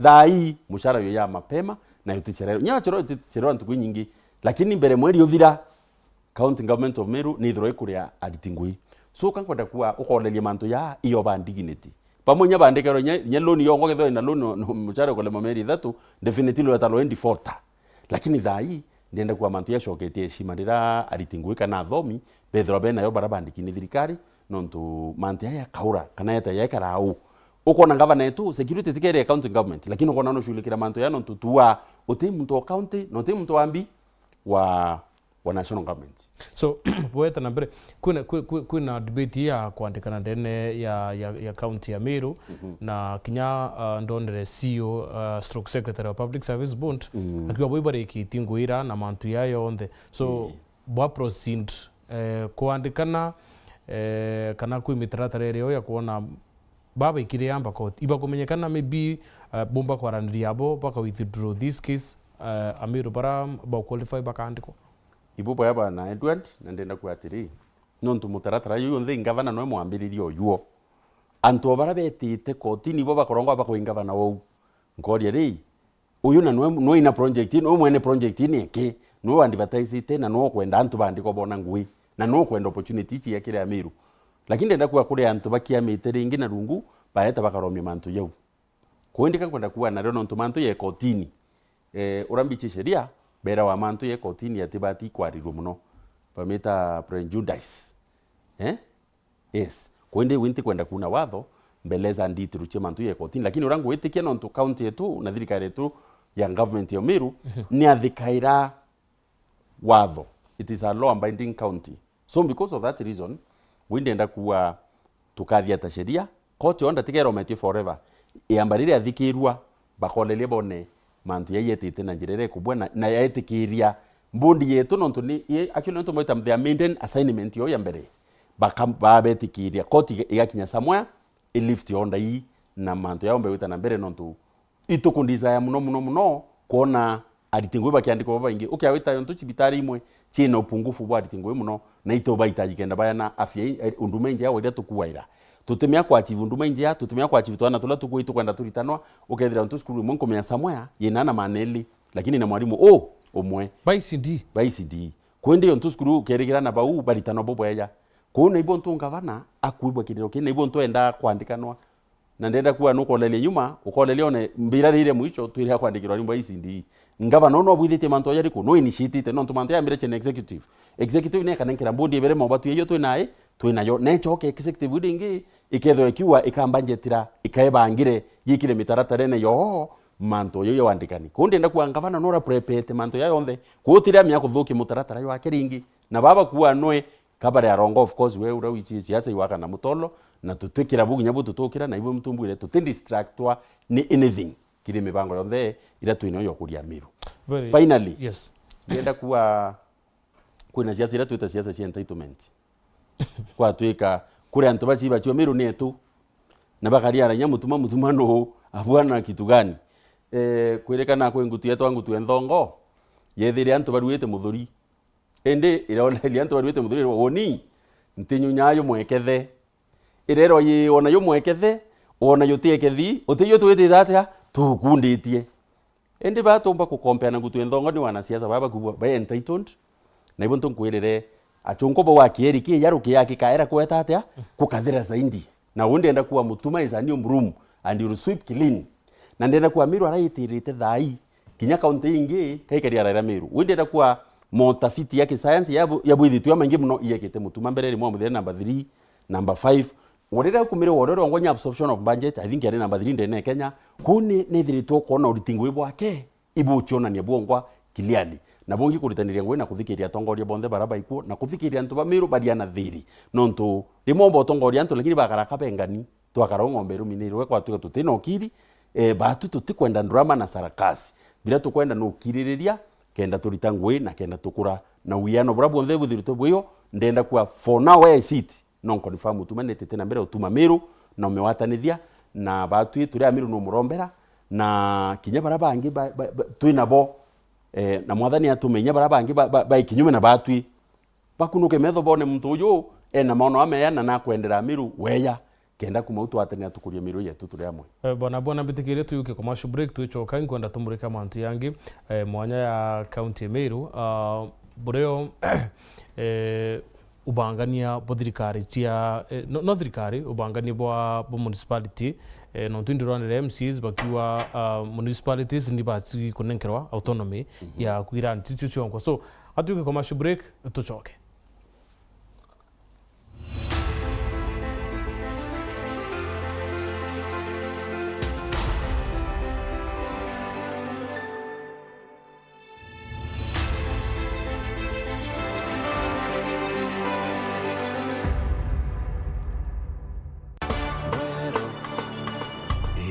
Thaa ii, mucara yo ya mapema, na yuticererwa. Nya yaticererwa ntuku inyingi, lakini mbere mweri uthira, County Government of Meru ni ithirwa ikuria ariti ngui. So, ka nkwenda kuuga, ukoleria mantu ya iyo ba dignity. Pamwe nya bandikirwe nya, nya loan yo ngo kethirwa ina loan, no, no, mucara ukolema mieri ithatu, definitely wetalo in defaulter. Lakini thaa ii, ndienda kuuga mantu yacoketie heshima rira ariti ngui kana athomi, bethirwa benayo bara bandiki ni thirikari, nontu mantu yaya yakaura, kana yeta yaikara au. Ukona ngavana yetu, security tikere county government, lakini ukona no shughulika mantu ya nontu tua, uti muntu wa county, na uti muntu wa mbi wa wa national government. So, bweta na mbere, kwina, kwi-, kwi-, kwina debate ya kwandikana ndene ya, ya, ya county ya Meru, na kinya, uh, ndonere C E O, uh, stroke secretary wa Public Service Board, akiuga bo ibarikitie ngwira na mantu ya yonthe. So, bwa proceed, eh, kwandikana, eh, kana kwi mitaratara iria ya kwona babaikire amba court, ibakumenyekana maybe, uh, bumba kwaraniria abo, baka withdraw this case, uh, Amiru bara ba qualify bakaandikwa. Ibu baya bana Edward, na ndenda kuuga atiri, nontu mutaratara juu yonthe ngavana noe mwambiriria ojuo. Antu o bara betite kotini ibo bakorongwa bakwi ngavana wou. Nkoria ri, uyu na nwe, nwe ina project, nwe mwene project ni eke, nwe advertisite na nwe ukwenda antu bandikwa bona ngui, na nwe ukwenda opportunity ici ya kiri Amiru. Lakini ndenda kuuga kuri antu bakiamite ringi na rungu, baeta bakaromia mantu jau. Kwou indi ka nkwenda kuuga nario nontu mantu ye kotini. Eh, uria mbichi sheria, bera wa mantu ye kotini ati bati kwarirua muno. Bamita prejudice. Eh? Yes. Kwou indi wi ntikwenda kuuna watho, mbeleza nditiru cia mantu ya kotini, lakini uria ngwitikia nontu county yetu na thirikari yetu ya government ya Meru ni athikaira watho. It is a law abiding county. So because of that reason, wi ndenda kuuga tukathia ta sheria, court yo ndatigerometio forever. Iamba riria athikirua, bakoleria bone mantu yai yetite na njira iria ikubua na, na yaetikiria mbondi yetu, nontu ni, ye, actually, nontu mwita their maiden assignment yo ya mbere, baka-, babetikiria, koti iga-, igakinya somewhere, i lift order ii, na mantu yao mbe gwita na mbere, nontu ituku desire muno, muno, muno, kwona ariti ngui bakiandikwa babaingi. Ukia wita yontu cibitari imwe ciina upungufu bwa ariti ngui muno, na itu bahitaji kenda bayana afya i-, eh, unduma injega wa iria tukuaira. Tutimea kwa achieve unduma injega, tutimea kwa achieve twana turia tukui tukwenda turitanwa, ukethira ntu cukuru imwe nkumea somewhere yina ana maneli, lakini na mwarimu u umwe. By C D. By C D. Kwindi yo ntu cukuru ukerigirana bau baritanwa bubweja. Kwou na ibo ntu ngavana akwigua kiriro kii, na ibo ntu enda kwandikanwa. Na ndenda kuuga nukoleria nyuma, ukoleria one mbira rire mwisho, twire akwandikirwa arimu ba E C D. Ngavana no abwithitie mantu aja riku, no initiatite, nontu mantu yambire chene executive. Executive ni akanenkera mbondi ibere mobatu iyo twi nayo, twi nayo. Na icoke executive iu ringi, ikethwa ikiuga ikambanjetira, ikaebangire, yikire mitaratarene yo mantu yo ya wandikani. Kwou ndenda kuuga ngavana no uraprepete mantu ya yonthe, kwou tiri amia kuthukia mutaratara jwake ringi. Na baba kuuga nwe kabare arongo, of course, we uria wichie siasa iwaka na mutolo, na tutwikira bu kinya bu tutukira, na ibu mutumbwire tuti distractwa ni anything kiri mibango yonthe iria twinayo ya ukuria Meru. Very Finally, yes. Ndienda kuuga kwina siasa iria twita siasa cia entitlement. Kwatwika kuri antu baci bachua Meru ni etu, na bakariara inya mutuma, mutuma nuu, abwana kitu gani? Eh, kwirikana kwi ngutu yetwa ngutu ya Nthongo, yethire antu baruite muthuri. Indi ironeria antu baruite muthuri, woni, ntinyunyaa yumwekethe. Irerwa yi, ona yumwekethe, ona yutiekethi, utijue twitite atia, tukunditie. Indi baa tumba kukompea na ngutu ya Nthongo ni wanasiasa baa bakuugua, ba entitled, na ibo ntu nkwirire, achunku bau akieri ki yaru kiakikaera kweta atia, kukathira zaidi. Na uu ndienda kuuga Mutuma is a new broom and you will sweep clean. Na ndienda kuuga Meru araitirite thaa ii, kinya kaunti ingi kaikari araira Meru. Uu ndienda kuuga motafiti ya kisayansi ya bu-, ya bwithitue amaingi mono iekite Mutuma mbere rimwe wa muthia number three, number five. Urira ukumire wore urongwa nya absorption of budget, I think yari number three ndene ya Kenya. Kuu ni, nithiritwe ukoona uriti ngui bwake. Ibucionania bwongwa clearly. Na bungi kuritaniria ngui na kuthikiria atongoria bonthe bara baikuo, na kuthikiria antu ba Meru bariana thiri. Nontu rimwe umba utongoria antu, lakini bakara kabengani, twakara u ng'ombe iruminirwe, gwatuika tutina ukiri, eh, batu tutikwenda drama na sarakasi. Biria tukwenda ni ukiririria, kenda turita ngui na kenda tukura Na wiano buria bwonthe buthiritwe bwio, ndenda kwa for now where I sit, no confirm utuma nitite na mbere utuma Miru na umewatanithia na batwi turi a Miru numurombera, na kinya baria bangi ba, ba, ba, twi nabo, eh, na Mwathani atume inya baria bangi ba, ba, ba kinyume na batwi bakunuke metho bone muntu uyu ena maono ameya na nakwendera Miru weya, kenda kuma u twatanira tukurie Miru yetu turi amwe. Eh, bwana, bwana, mbitikirie tuyuke commercial break, twicoka nkwenda tumurika mantu yangi, eh, mwanya ya county ya Meru, ah, burio, eh, ubangania bwa thirikari cia, eh, no, no thirikari, ubangania bwa, bwa municipality, eh, nontu indirwanire M Cs bakiuga, ah, municipalities ni basi kunenkerwa autonomy ya kwira nti cio cionkwa. So, atuke commercial break, tucoke.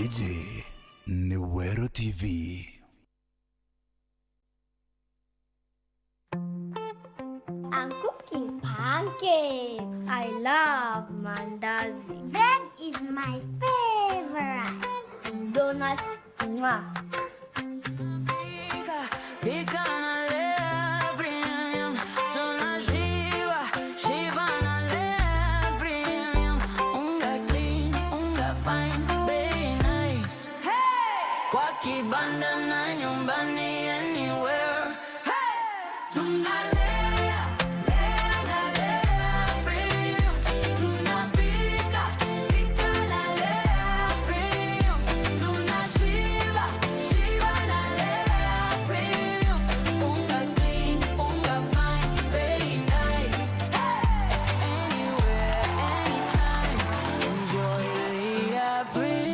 Iji ni Weru T V. I'm cooking pancakes. I love mandazi. Bread is my favorite. Donuts, mwah. Pika, pika na Lea Premium. Tunashiba, shiba na Lea Premium. Unga clean, unga fine, bei nice. Hey! Kwa kibanda na nyumbani, anywhere. Hey! Tunalea, lea na Lea Premium. Tunapika, pika na Lea Premium. Tunashiba, shiba na Lea Premium. Unga clean, unga fine, very nice. Hey! Anywhere, anytime. Enjoy Lea Premium.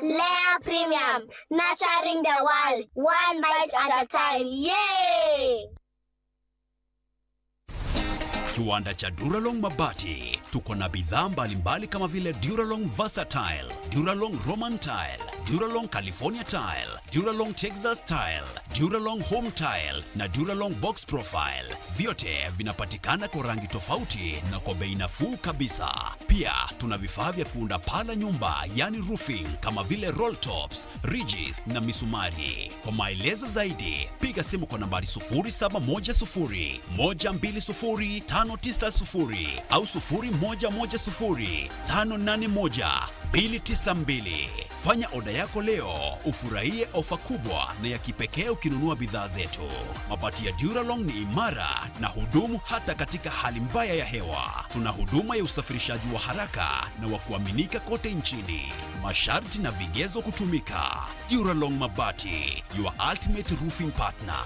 Lea Premium, nurturing the world, one bite at a time. Yay! Kiwanda cha Duralong Mabati. Tuko na bidhaa mbalimbali kama vile Duralong Versatile, Duralong Roman Tile, Duralong California Tile, Duralong Texas Tile, Duralong Home Tile na Duralong Box Profile. Vyote vinapatikana kwa rangi tofauti na kwa bei nafuu kabisa. Pia tuna vifaa vya kuunda paa la nyumba, yani roofing, kama vile roll tops, ridges na misumari. Kwa maelezo zaidi, piga simu kwa nambari sufuri saba moja sufuri, moja mbili sufuri, tano tisa sufuri au sufuri moja moja sufuri, tano nane moja, mbili tisa mbili. Fanya oda yako leo, ufurahie ofa kubwa na ya kipekee ukinunua bidhaa zetu. Mabati ya Duralong ni imara na hudumu hata katika hali mbaya ya hewa. Tuna huduma ya usafirishaji wa haraka na wa kuaminika kote nchini. Masharti na vigezo kutumika. Duralong Mabati, your ultimate roofing partner.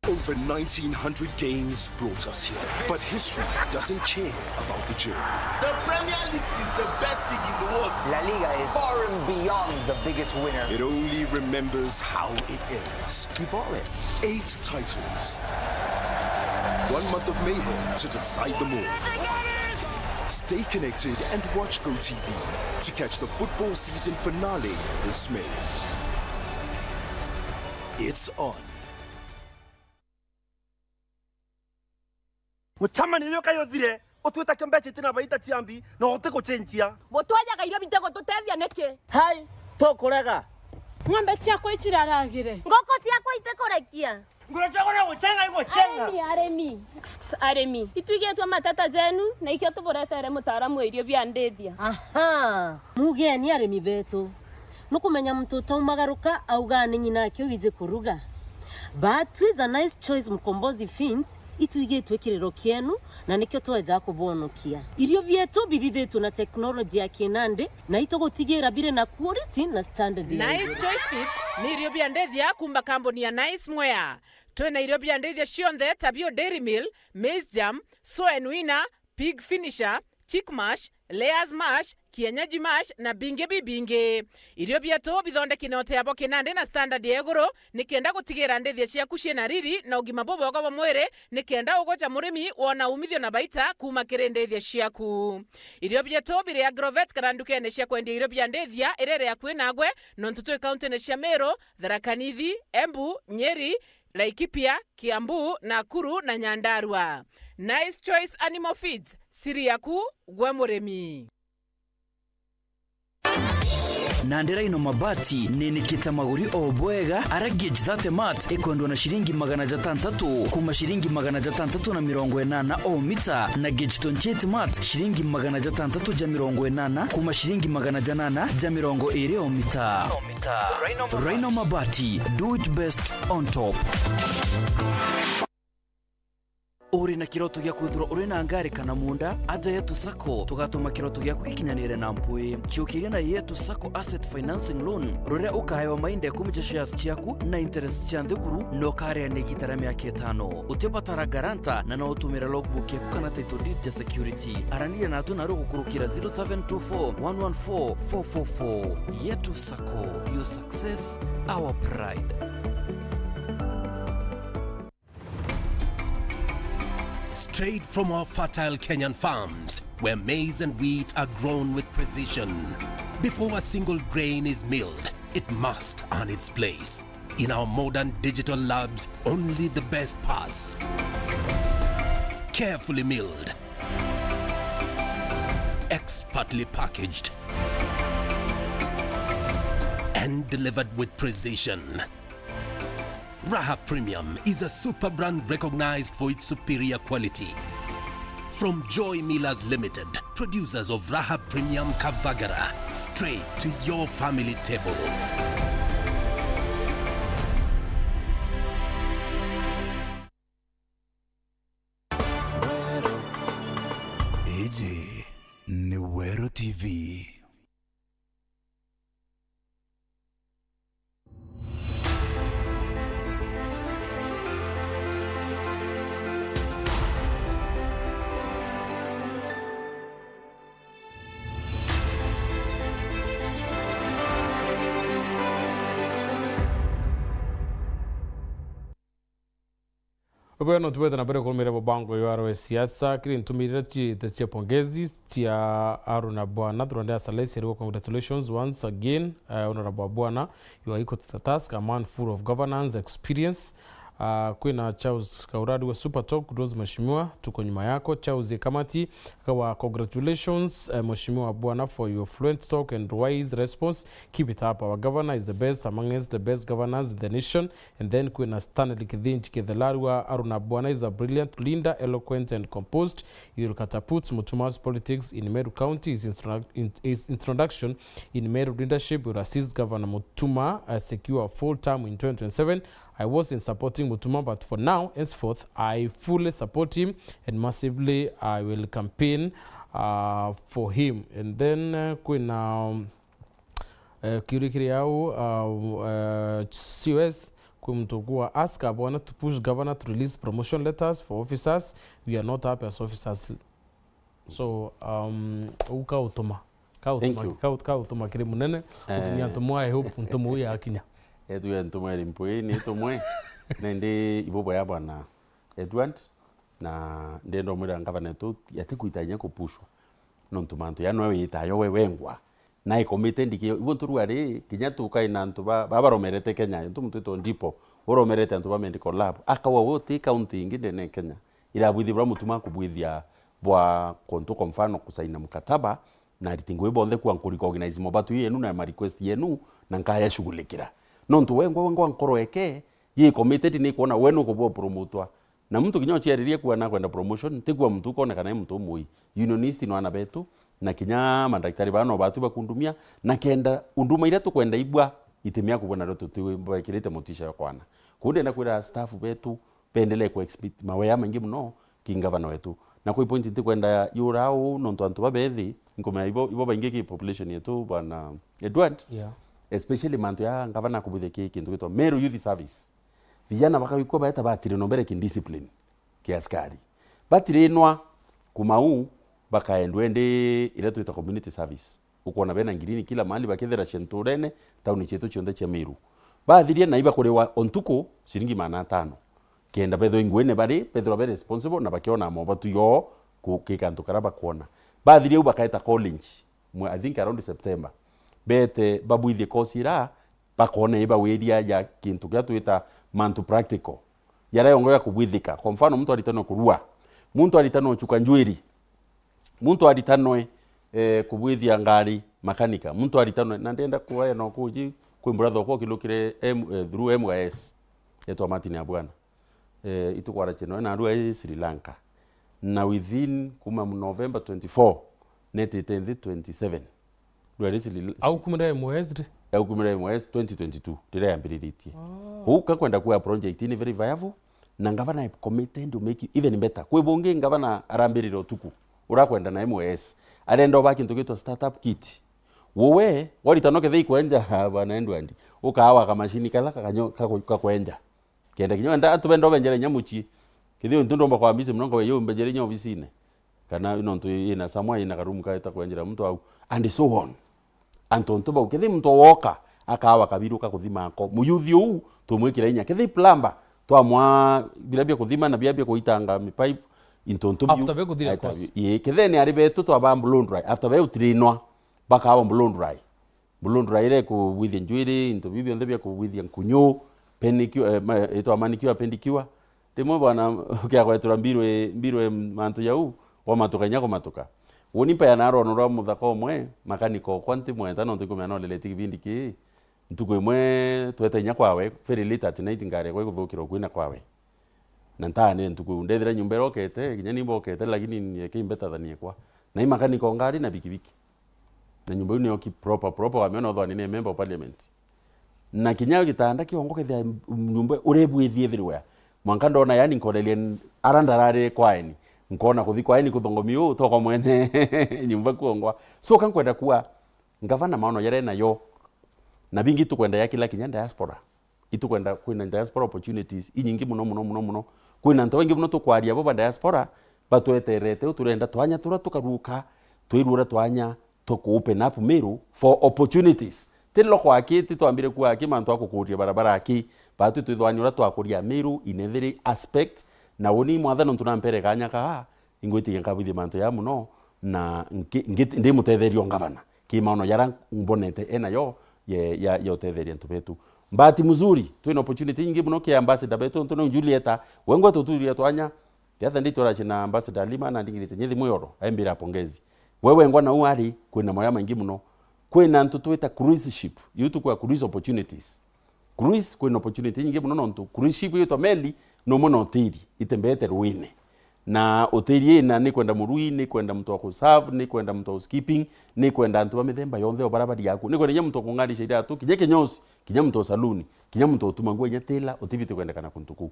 Over nineteen hundred games brought us here, but history doesn't care about the journey. The Premier League is the best league in the world. La Liga is far and beyond the biggest winner. It only remembers how it ends. Keep balling. Eight titles. One month of mayhem to decide them all. Stay connected and watch GoTV to catch the football season finale this May. It's on. Mucemanio uyu kai uthire, utwita kio mbeca itina baita ciambi, na utigucenjia. Butwajaga irio bitigututethia niki? Hai, tukurega. Ng'ombe ciakwa iciraragire. Nguku ciakwa itikurekia. Nguru ciakwa no gucenga igucenga. Arimi, arimi. Arimi. Itwigitwe mateta jenu, na ikio tuburetere mutaaramu wa irio bia ndithia. Aha, mugeni arimi betu. Nukumenya muntu utaumagaruka augaa ni ng'ina ake wiji kuruga. But twiza Nice Choice Mkombozi Feeds, itwigitwe kiriro kienu, na nikio tweja kubonokia. Irio bietu bithithitwe na teknoloji ya kinandi, na itugutigira biri na quality na standard ya Nice iguru. Choice Feeds ni irio bia ndithia kuuma kambuni ya Nice Mwea. Twina irio bia ndithia cionthe ta bio Dairy Meal, Maize Germ, Soen Winner, Pig Finisher, Chick Mash, Layers Mash, kienyeji mash na bingi bibingi. Irio bietu bithondeki na uteabo kinandi na standard ya iguru, nikenda gutigira ndithia ciaku ciina riri na ugima bubwega bwa mwiri, nikenda ugoca murimi wona umithio na baita kuuma kiri ndithia ciaku. Irio bietu biri Agrovet kana ndukene cia kwendia irio bia ndithia iria iri akui nagwe, nontu twi kauntine cia Meru, Tharaka Nithi, Embu, Nyeri, Laikipia, Kiambu, Nakuru na Nyandarua. Nice Choice Animal Feeds, siri yaku gwe murimi. Nandi Rhino Mabati ninikite maguri o bwega, ara gauge thirty mat ikwendwa na ciringi magana jatantatu, kuma ciringi magana jatantatu na mirongo inana o mita, na gauge twenty-eight mat ciringi magana jatantatu ja mirongo inana, kuma ciringi magana janana ja mirongo iri o mita. Rhino Mabati, do it best on top. Uri na kiroto gia kwithirwa uri na ngari kana munda? Aja Yetu Sacco, tugatuma kiroto giaku gikinyanire na mpwi. Ciukiria na Yetu Sacco Asset Financing Loan, ruria ukaewa mainda ikumi ja shares ciaku na interest cia nthiguru, na ukariania igita ria miaka itano. Utibatara guarantor, na no utumire logbook yaku kana title deed ja security. Araniria natu naru gukurukira zero seven two four one one four four four four. Yetu Sacco, your success, our pride. Straight from our fertile Kenyan farms, where maize and wheat are grown with precision. Before a single grain is milled, it must earn its place. In our modern digital labs, only the best pass. Carefully milled, expertly packaged, and delivered with precision. Raha Premium is a super brand recognized for its superior quality. From Joy Millers Limited, producers of Raha Premium Kavagara, straight to your family table. Iji ni Weru T V. Ubweno tubwete na mbere kurumira mubango ywa R S siasa, kiri ntumire ciite cia pongezi cia Aruna Bwana, turende asalesi ariwo congratulations once again, eh, Honorable Bwana, you are equal to the task, a man full of governance experience. Ah, kwina Charles Kaurari wa Super Talk, kudos mheshimiwa, tuko nyuma yako. Charles Ikamati, kawa congratulations, eh, mheshimiwa Bwana, for your fluent talk and wise response. Keep it up. Our governor is the best amongst the best governors in the nation. And then kwina Stanley Kithinji Kithelaru wa Aruna Bwana is a brilliant leader, eloquent and composed. He will catapult Mutuma's politics in Meru County. His, introduc- in- his introduction in Meru leadership will assist Governor Mutuma, uh, secure a full term in twenty twenty-seven. I was in supporting Mutuma, but for now, henceforth, I fully support him and massively I will campaign, uh, for him. And then, uh, kwina, um, Eh, kiuria kiri au, uh, uh, C O S, kwi muntu ukuwa ask Bwana to push governor to release promotion letters for officers. We are not happy as officers. So, um, uu kautuma. Kautuma, Thank you. Kau- kautuma kiri munene. Eh. Ukinya ntumwa, I hope ntumwa uyu yakinya. Etu ya ntumwa iri mpwi, ni ntumwa. Nindi ibo bwaya bwana Edward, na ndenda umwira ngavana wetu ati kwita inya kupushwa. Nontu mantu ya noe witayo we wengwa. Na ikomite ndiki, ibo nturua ri, kinya tukai na antu ba, ba baromerete Kenya, ntu muntu witwa Ndipo, uromerete antu ba medical lab. Akawa we uti county ingi ndene Kenya irabwithi bura Mutuma kubwithia bwa kuntu, kwa mfano, kusaina mkataba, na ariti ngugi bonthe kuwa nkurecognize mobatu yenu na ma request yenu, na nkayashughulikira. Nontu wengwa, wengwa nkoro eke, ye committed ni kwona we nukubwa upromotwa. Na muntu kinya uciaririe kuwa nakwenda promotion, ti kuwa muntu ukonekana e muntu umui. Unionist no ana betu, na kinya mandaktari baa no batu bakundumia, na kenda unduma iria tukwenda ibwa, itimia kubwa nario tutibekirite mutisha yo kwana. Kuu ndenda kwira staff betu, bendelee ku expect mawea maingi muno ki ngavana wetu. Na kwi point ntikwenda yura uu, nontu antu babethi, nkumenya ibo, ibo baingi ki population yetu, bwana Edward. Yeah. Especially mantu ya ngavana akubwithia ki kintu gitwa Meru Youth Service. Vijana bakagikua baeta batire no mbere ki discipline ki askari. Batirinwa kuma uu, bakaendwa indi iria twita community service. Ukwona bena ngirini kila mahali, bakethira centurene, tauni cietu cionthe cia Meru. Bathirie na ibakuriwa o ntuku ciringi magana atano. Kenda bethirwa inguine bari, bethirwa be responsible na bakiona mobatu yoo ku-, ki kantu karia bakwona. Bathirie u bakaeta college, mwe-, I think around September. Bete babwithie course ira, bakona ibawiria ya kintu kiria twita mantu practical. Yaria yongo ya kubwithika. Kwa mfano, muntu aritanwe kurua. Muntu aritanwe uchuka njwiri. Muntu aritanwe, eh, kubwithia ngari makanika. Muntu aritanwe, na ndenda kuaya no kuji, kwi mbura thoko kilukire M-, eh, through M Y S. Etwa Martin Abwana. Eh, itukwara cheno, na arua i Sri Lanka. Na within kuma November twenty-four, netite nthi twenty-seven. Rwari Sri Au kumira M Y S ri? Au kumira M Y S twenty twenty-two, riria yambiriritie. Oh. Kou kakwenda kuwa project ni very viable, na ngavana committed to make it even better. Kwi bungi ngavana arambirire utuku, urakwenda na M Y S. Arenda uba kintu gitwa startup kit. Wowe, waritano kethe ikwenja, bwana Edward, ukawa kamashini kala kakanyo-, kako-, kakwenja. Kenda kinya wenda antu benda ubenjere inya mucii. Kethira untu ndomba kwa mbisi muno, nkobe yo mbenjere inya obisine. Kana nontu ina samwa ina karumu kaeta kwenjera muntu au. And so on. Antu ontu bau, kethira muntu woka, akawa kabiru ka kuthima ako. Muyuthi uu, tumwikira inya. Kethira plumber, twamwa bira bia kuthima na bia bia kuitanga mipipe, into ntu biu. After be kuthira Aita course. Bi-, ii, kethira ni ari betu twaba blow dry. After be utirinwa, bakawa blow dry. Blow dry ira ikubwithia njwiri, into biu bionthe bia kubwithia nkunyu, pedicure, eh, ma-, itwa manicure, pedicure. Rimwe bwana, ukiagwetura mbirwe, mbirwe mantu jau, wamatuka inya kumatuka. Uni mpea na rwono rwa muthaka umwe, makanika okwa ntimwenda, nontu ikumenya no leleti kibindi kii. Ntuku imwe tweta inya kwawe, very late at night, ngari yakwa ikuthukira ukuina kwawe. Na ntaanire ntuku iu, ndethira nyumba iria okete, kinya ni mbokete, lakini ni eke imbetatha ni ekwa. Na imakanika o ngari na bikibiki. Na nyumba iu niyo ki proper, proper, wamiona uthwani ni member of parliament. Na kinya gitanda kiongo kethia nyumba uria ibwithie everywhere. Mwanka ndona, yani, nkoreria n-, ara ndararire kwaeni. Nkona kuthi kwaeni kuthongomi uu, toko mwene nyumba kuongwa. So, ka nkwenda kuwa, ngavana maono yare nayo. Na bingi tukwenda yakila kinya diaspora. Itukwenda kwina diaspora opportunities inyingi muno, muno, muno, muno. Kwina antu baingi muno tukwaria bo ba diaspora, batweterete, u turenda twanya turia tukaruka, twirua uria twanya tuku open up Meru for opportunities. Ti loko aki, ti twambire kuwa aki mantu akukuria barabara aki, batu twithwani uria twakuria Meru in every aspect, na uni mwathani ntu nampere kanya kaa, ingwitikia nkabwithia mantu jaa muno, na nki-, ngi-, ndimutetheria o ngavana ki maono jaria mbonete enayo ye-, ya, ya utetheria antu betu. Bahati mzuri, twina opportunity nyingi muno ki ambassador betu, ntu ni Julieta, wengwa tuturia twanya, the other day twaracina ambassador Lima na ndingirite nyithi mwiyoro, aimbira pongezi. We wengwa nau ari, kwina mawaya maingi muno. Kwina antu twita cruise ship, iu tukwa cruise opportunities. Cruise kwina opportunity nyingi muno, nontu cruise ship yitwa meli, no muno hoteli, itembete ruine. Na hoteli ina ni kwenda murui, ni kwenda muntu wa kuserve, ni kwenda muntu wa housekeeping, ni kwenda antu ba mithemba yonthe o bara bari aku. Ni kwenda kinya muntu wa kung'arisha iratu, kinya kinyosi, kinya muntu wa saluni, kinya muntu wa utuma nguo, kinya tailor, utibiti kwendekana kuntu kuu.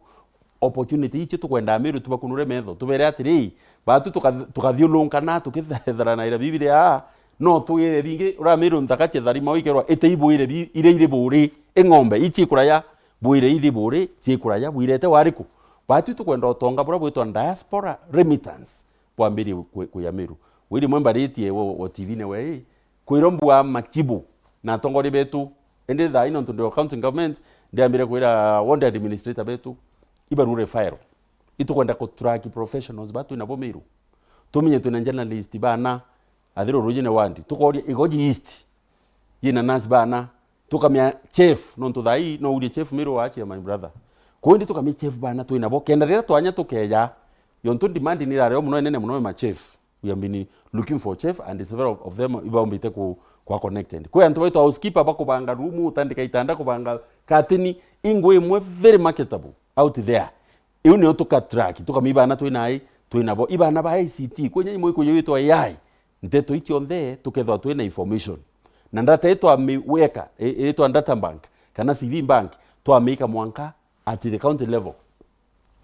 Opportunity ici tukwenda Amiru tubakunure metho, tubere atiri, batu tuka-, tukathiurunka na tukithetheranaira Biblia aa, no tugire bingi, ura Amiru nthaka cia tharima ikerwa ite ibuire bi-, iria iri buri, ing'ombe, ici ikuraya, buire iri buri, ciikuraya, buirete wariku? Batu tukwenda utonga buria bwitwa diaspora remittance bwambirie kwi-, kwi Amiru. Wiri mwe mbaritie wo, wo T V-ini we, kwirwa mbua machibu na atongoria betu. Indi thaa ino nontu ndi o county government, ndiambire kwira ward administrator betu, ibarure file. Itukwenda ku track professionals ba twina bo Meru. Tumenye twina journalist bana, athiro rujine wandi. Tukoria Igoji East, yina nurse bana. Tukamia chef, nontu thaa ii no urie chef Meru waachia, my brother. Kwa indi tukamia chef bana twina bo. Kenda riria twanya tukeja, yontu demand ni irari o muno inene muno ya ma chef. We have been looking for chef and several of them ibaumbite ku, kwa connected. Kwi antu baitu housekeeper bakubanga room, utandika itanda, kubanga katini, ingwe imwe very marketable out there. Iu nio tuka track, tukamia ibana twina ai, twina bo. Ibana ba I C T, kwi nyai mwiko yitwa A I. Nteto icio nthe tukethwa twina information. Na data itwa miweka, i-, itwa data bank, kana C V bank, twamika mwanka at the county level.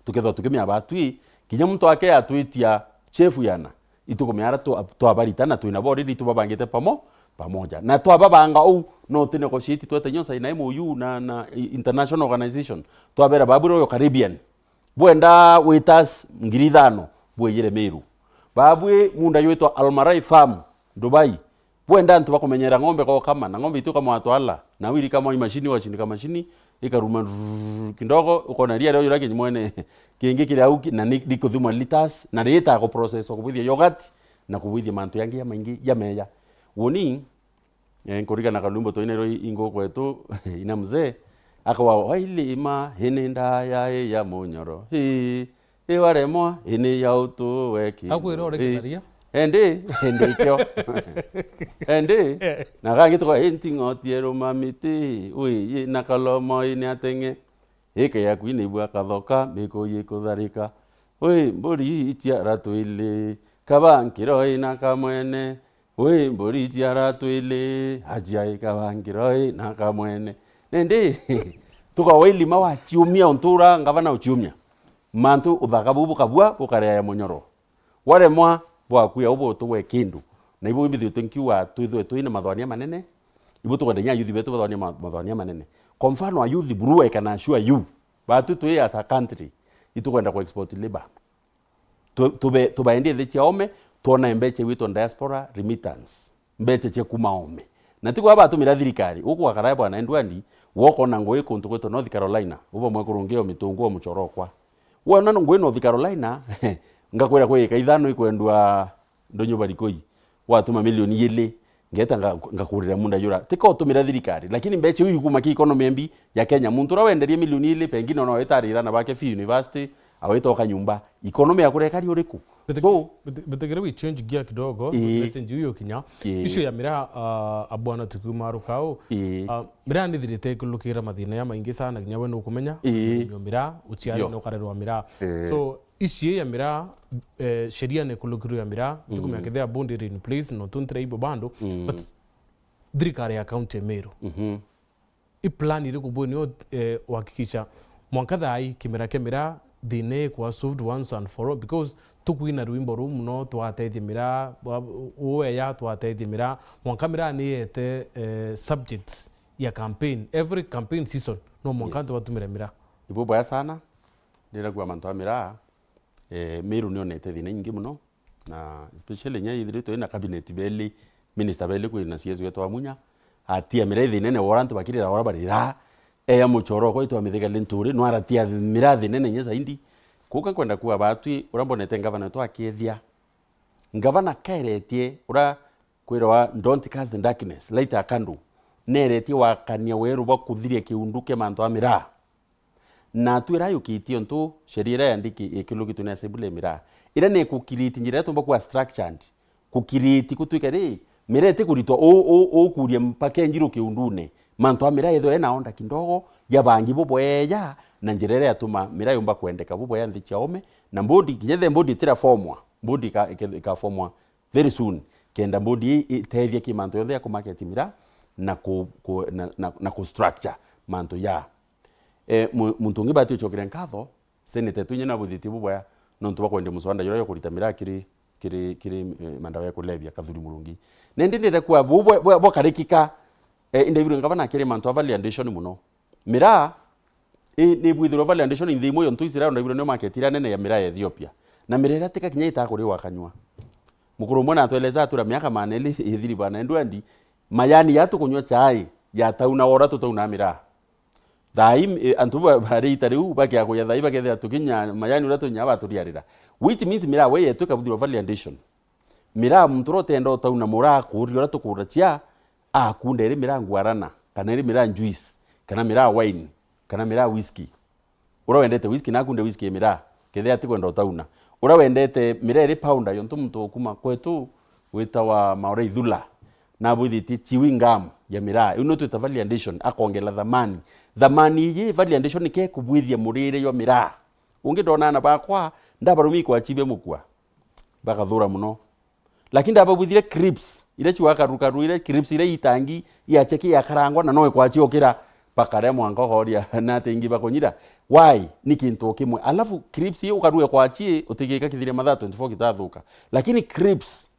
Tukethwa tukimia batwi, kinya muntu ake atwitia chef yana, itukumia ara twa-, twabarita na twina bo already tubabangite pamo-, pamoja. Na twababanga uu, no tunegotiate twete nyo saina M O U na, na i-, international organization. Twabera babu Royal Caribbean, bwenda waiters ngiri ithano, bwejire Meru. Babwi munda jwitwa Almarai Farm, Dubai, Bwenda antu bakumenyera ng'ombe kwa ukama, na ng'ombe itu kama watu ala, na wiri kama imashini, washini kamashini, ikaruma rrrr kidogo, ukona ria rio jura kinyumwene kingi kiri au ki-, na ni rikuthimwa liters, na rita ku process kubwithia yogurt, na kubwithia mantu yangi ya maingi ya meya. Woni, eh, nkurigana kalwimbo twainairwe i-, ingo kwetu, ina mzee, akawa, "Wailima, ini ndaya i ya munyoro, hii, iwaremwa, ini ya utu weki." Akwira uri kitharia? Endi, endi ikio. Endi, eh, na gangi tuko, "Inti ng'oti eruma miti, ui, i na kalomo ini ateng'e. Ike yaku ini bwa kathoka, miko yi kutharika. Ui, mburi icia ratwili, kaba nkiro ina kamwene. Ui, mburi icia ratwili, acia ikaba nkiro ina kamwene." Endi, tuka Wailima waciumia untu ura ngavana uciumia. Mantu uthaka buu bukabua, bukaria ya munyoro. Waremwa bwakuya ubu tugwe kindu. Na ibu imbithitwe nkiuga twithwe twina mathwania manene. Ibu tukwenda nya youth betu bathwania ma-, mathwania manene. Kwa mfano, a youth buru, I can assure you, batu twi as a country, itukwenda ku export labor. Tu-, tube-, tubaendie nthi cia ome, twona mbecha igwitwa diaspora remittance. Mbecha cia kuma ome. Na ti kwa batumira thirikari, ukwa karai bwana Edward, wokona ngui kuntu gwitwa North Carolina, uba mwekuru ngi o mitungu o muchorokwa. Wona ngui North Carolina, ngakwira kwi ika ithano ikwendwa ndonyo barikoi, watuma milioni ili, ngeta nga-, ngakurira munda jura. Tika utumira thirikari, lakini mbecha iu ikuma ki economy mbi ya Kenya. Muntu ura wenderie milioni ili, pengine ona wita arira na bake fee university, awita oka nyumba. Economy ya kurekari uriku? But So, but, but we change gear kidogo, ii, message iu yukinya. Ii. Issue ya miraa, ah, abwana tukiuma rukau. Ii. Ah, miraa nithirite ikulukira mathina ya maingi sana, kinya we nukumenya. Ii. Ndio miraa, uciari Ndio. na ukarerwa miraa. Ii. So, issue ya miraa, eh, sheria ni kulukirwe ya miraa, mm, tukumenya kethira board iri in place, no tuntire ibo bando, mm, but thirikari ya county ya Meru. Mhm. I plan iriku bwini o, eh, uhakikisha mwanka thaa ii kimera kia miraa thina ikwa solved once and for all, because tukwina rwimbo ruu muno, twatethia miraa, wa-, uweya twatethia miraa, mwanka miraa ni yete, eh, subjects ya campaign, every campaign season, no mwanka Yes. antu batumire miraa. Ibu bwaya sana, ndira kuwa mantu a miraa, eh, Meru nionete thina ingi muno, na especially nya ithiritwe ina cabinet beli, minister beli kwi na C S wetu wa Munya, atia miraa ithinene wora antu bakirira wora barira, eya muchoro kwa itwa mithigale nturi, no aratia miraa thinene nya zaidi. Kuka nkwenda kuwa batwi, ura mbonete ngavana wetu akiethia. Ngavana kaeretie, ura kwirwa, "Don't cast darkness, light a candle." Neretie wakania weru bwa kuthiria kiundu kia mantu a miraa. Na twira yukitie untu sheria iria yandiki ikilukitwe ni assembly ya miraa, iria ni kukiriti njira iria tumba kuwa structured, kukiriti kutwika ri, miraa itikuritwa u-, u-, ukuria mpaka enjiru kiundune. Mantu a miraa yethwe ena onda kidogo, ya bangi bubweya, na njira iria yatuma miraa yumba kwendeka bubweya nthi cia ome, na mbodi, kinya the mbodi itira formwa, mbodi ika-, ika-, ikafomwa very soon, kenda mbodi ii itethia ki mantu yonthe ya ku market miraa na ku, ku, na, na, na ku structure mantu ya. Eh, mu-, muntu ungi bati ucokire nkatho, Senate tu inya nabuthitie bubwaya, nontu bwa kwendia muswanda juria jukurita miraa kiri, kiri, kiri, eh, mandawa ya kulevya, Kathuri Murungi. Na indi ndire kwa bu-, bwa, bwa, bwakarikika, eh, indaibirwe ngavana akiri mantu a value addition muno. Miraa, i, ni bwithirwa value addition inthi imwe yontu Israel ndaibirwe nio market iria nene ya miraa ya Ethiopia. Na miraa iria tika kinya itakuriwa kanyua. Mukuru umwe natweleza atura miaka maneli ithiri bana endwandi, mayani ya tukunywa chai, ya tauna ora tutauna miraa. Thaai, eh, antu ba, bari ita riu, bakia kuya thaai, bakethira tukinya mayani uria tunya baturiarira. Which means miraa we yetu ikabuthirwa value addition. Miraa muntu uria utenda utauna muraa kuria uria tukura chia, akunda iri miraa nguarana, kana iri miraa juice, kana miraa wine, kana miraa whisky. Uria wendete whisky, nakunde whisky ya miraa, kethira atikwenda utauna. Uria wendete miraa iri powder, yontu muntu ukuma kwetu, witawa Maore Ithula, nabwithitie chewing gum ya miraa. Iu nio twita value addition, akongela thamani. Thamani iji, value addition, nike kubwithia murire jwa miraa. Ungi ndona ana bakwa, ndabarumi kwa chibe mukwa. Bakathura muno. Lakini ndababwithire crisps, iria chiwa karukaru, iria crisps iria itangi, iacheki yakarangwa, na no ikwachi ukira, bakaria mwanka ukoria, na ati ingi bakunyira. Why? Ni kintu o kimwe. Alafu crisps ii ukarue kwachi, utigika kithire mathaa twenty-four gitathuka. Lakini crisps,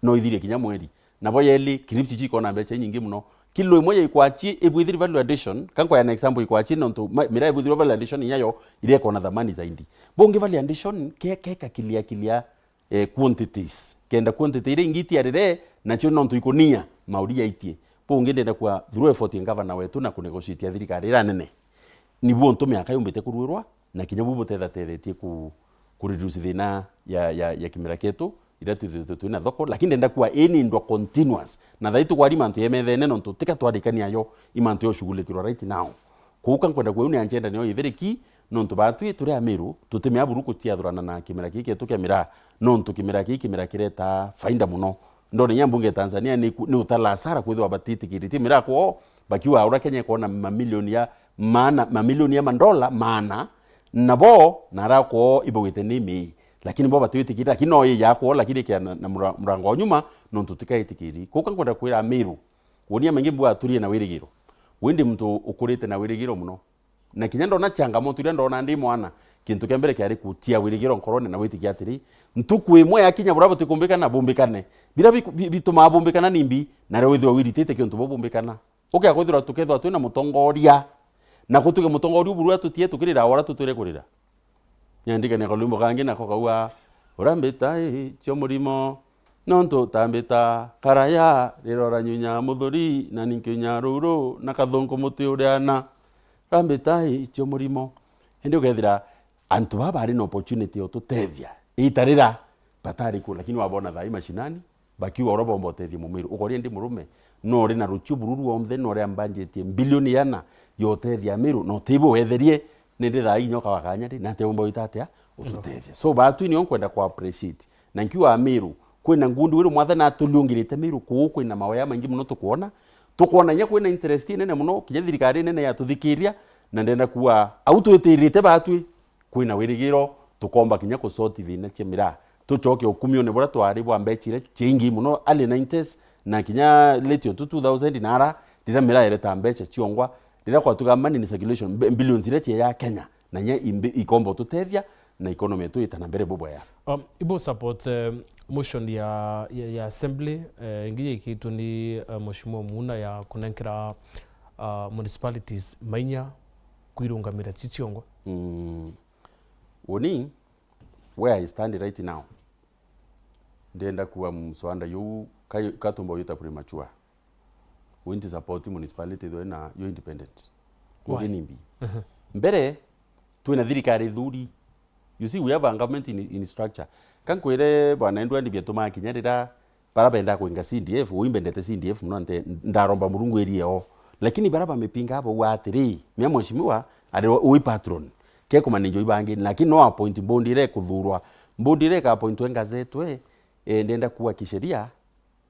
no ithirie kinya mweri. Nabo yeli, crisps ici ikona mbecha inyingi muno. Kilo imwe ya ikwachi ibwithiri value addition, ka nkwaya na example ikwachi, nontu ma-, miraa ibwithirwa value addition inyayo iria ikona thamani zaidi. Bungi value addition, ke-, keka kilia kilia, eh, quantities. Kenda quantity iria ingi itiarire, Nacio nontu ikunia mauri jaitie. Bungi ndenda kwa through effort ya ngavana wetu na kunegotiate ya thirikari ira nene. Nibuo ntu miaka yumbite kuruirwa, na kinya bu butethatethetie ku, ku reduce thina ya, ya, ya kimera kietu, iria twithitwe twina thoko, lakini ndenda kuwa ini ndo continuous. Na thai tukwari mantu ya methene nontu tika twarikania yo, i mantu ya ushughulikirwa right now. Kuuka nkwenda kuwa ni agenda niyo ithiriki, nontu batwi turi Amiru, tutimea buru kuciathurana na kimera kii kietu kia miraa, nontu kimera kii kimera kireta faida muno. Ndone inya mbunge ya Tanzania ni ku-, ni utala hasara kwithirwa batitikiritie miraa kwoo, bakiuga ura Kenya ikona mamilioni ya maana, mamilioni ya mandola maana, nabo nara kwoo ibugite ni mii. Lakini bo batiwitikirite, lakini no ii ya kwoo, lakini ikia na, na mura-, murango wa nyuma, nontu tikaitikiri. Kuuka nkwenda kwira Amiru, wonia maingi mbua aturie na wirigiro. Windi muntu ukurite na wirigiro muno. Na kinya ndona changamoto iria ndona ndi mwana, kintu kia mbere kiari kutia wirigiro nkorone na witikia atiri, ntuku imwe yakinya buria butikumbikana, bumbikane. Biria biku-, bi-, bitumaa bumbikana ni mbi, na rio withirwa wiritite kiuntu bo bumbikana. Ukia kwithirwa tukethirwa twina mutongoria, na gutuge mutongoria uburu atutie tukirira wara tutwire kurira. Nyandikania kalwimbo kangi nako kauga, "Urambita ii cio murimo, nontu utambita karaya, riro ranyunya muthuri, na ninkiunya ruru, na kathungu muti uriana." Urambita ii cio murimo. Indi ukethira antu baa bari na opportunity ya ututethia, iita rira batari ku, lakini wabona thaa ii mashinani, bakiuga uria bomba utethia Mumiru. Ukoria ndi murume, no uri na ruchiu buru rwonthe, no uri ambanjitie mbilioni iana ya utethia Amiru, na utibu wetherie, nindi thaa ii nyoka wa kanya ri, na atia umba wita atia ututethia. So, batwi nio nkwenda ku appreciate. Na nkiuga Amiru, kwina ngundi wiru mwathani atuliungirite Miru, kuu kwina mawea maingi muno tukwona. Tukwona inya kwina interest inene muno, kinya thirikari nene yatuthikiria, na ndenda kuuga, au twitirite batwi, kwina wirigiro, tukomba kinya kusoti thina cia miraa. Tucoke ukumione buria twari bwa mbecha iria ciingi muno early nineties, na kinya late o two thousand na ara, riria miraa ireta mbecha ciongwa, riria kwatuga money in circulation, mbi-, billions iria cia ya Kenya, na inya imbi-, ikomba ututethia, na economy yetu ita na mbere bubwega. Um, ibu support, eh, motion ya, ya, ya assembly, eh, ingi yikitwe ni, eh, Mheshimiwa Muna ya kunenkera, ah, municipalities mainya kwirungamira ci ciongwa? Mm. Uni, where I stand right now, ndenda kuwa mswada yu ka-, katumba uyita premature. Winti support municipality ithwe na yo independent. Why? Ugi ni mbi. Mbere, twina thirikari thuri. You see, we have a government in, in structure. Kankwire bwana Edward, biatuma kinya rira bara benda kuinga C D F, ui mbendete C D F muno, nte-, ndaromba Murungu erie o. Lakini bara bamipinga bauga atiri, mia mheshimiwa ari o-, ui patron, ke kumanage ui bangi, lakini no appoint board ire kuthurwa. Board ire ika appointwe ngazetwe, eh, ndenda kuwa kisheria,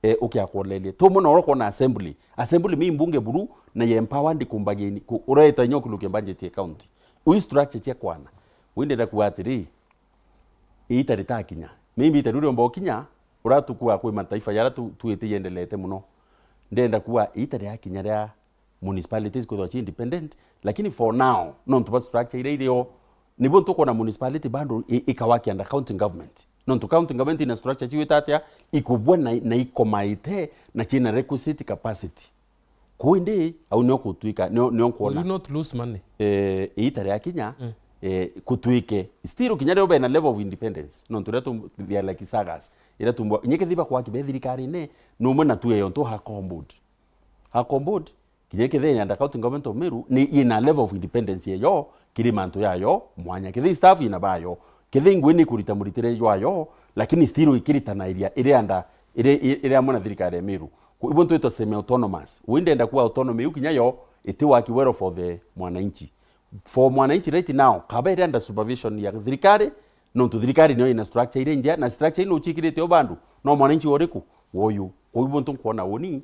eh, ukiakolerie. Tumwe na uria ukwona assembly. Assembly mi mbunge buru, na ye empowered kumbagini, ku-, ureta inya ukilukia budget ya county. Ui structure cia kwana. Ui ndenda kuwa atiri, iita ritakinya. Maybe iita riu riomba ukinya, uratukua kwi mataifa jaria tu-, twiti yendelete muno. Ndenda kuwa iita riakinya ria municipalities kwithwa ci independent, lakini for now, nontu bwa structure iria irio, nibo ntukwona municipality bado i-, ikawakia under county government. Nontu county government ina structure ciwita atia, ikubua na, na ikomaite, na ciina requisite capacity. Kuu indi, au nio kutwika, nio, nio nkwona. Will you not lose money? Eh, iita riakinya, eh, kutwike. Still, kinya rio bena level of independence. Nontu ria tu, they are like sagas. Ira tumbwa, inya kethira bakwaki be thirikarine, numwe na tueyo ntu ha combod. Ha combod, kinya kethira under county government of Meru, ni ina level of independence yeyo, kiri mantu yayo, mwanya. Kethira staff ina bayo, kethira ingui ni kurita muritire jwayo, lakini still ikiritanairia, iri under, iri, iri amwe na thirikari ya Meru. Ku-, ibo ntwitwa semi-autonomous. Ui ndenda kuwa autonomy iu kinya yo, iti work well for the mwananchi. For mwananchi right now, kaba iri under supervision ya thirikari, nontu thirikari niyo ina structure iri njia, na structure ino uchikirite o bandu, no mwananchi uriku? Woyu. Kwa hivyo ntu nkwona uni,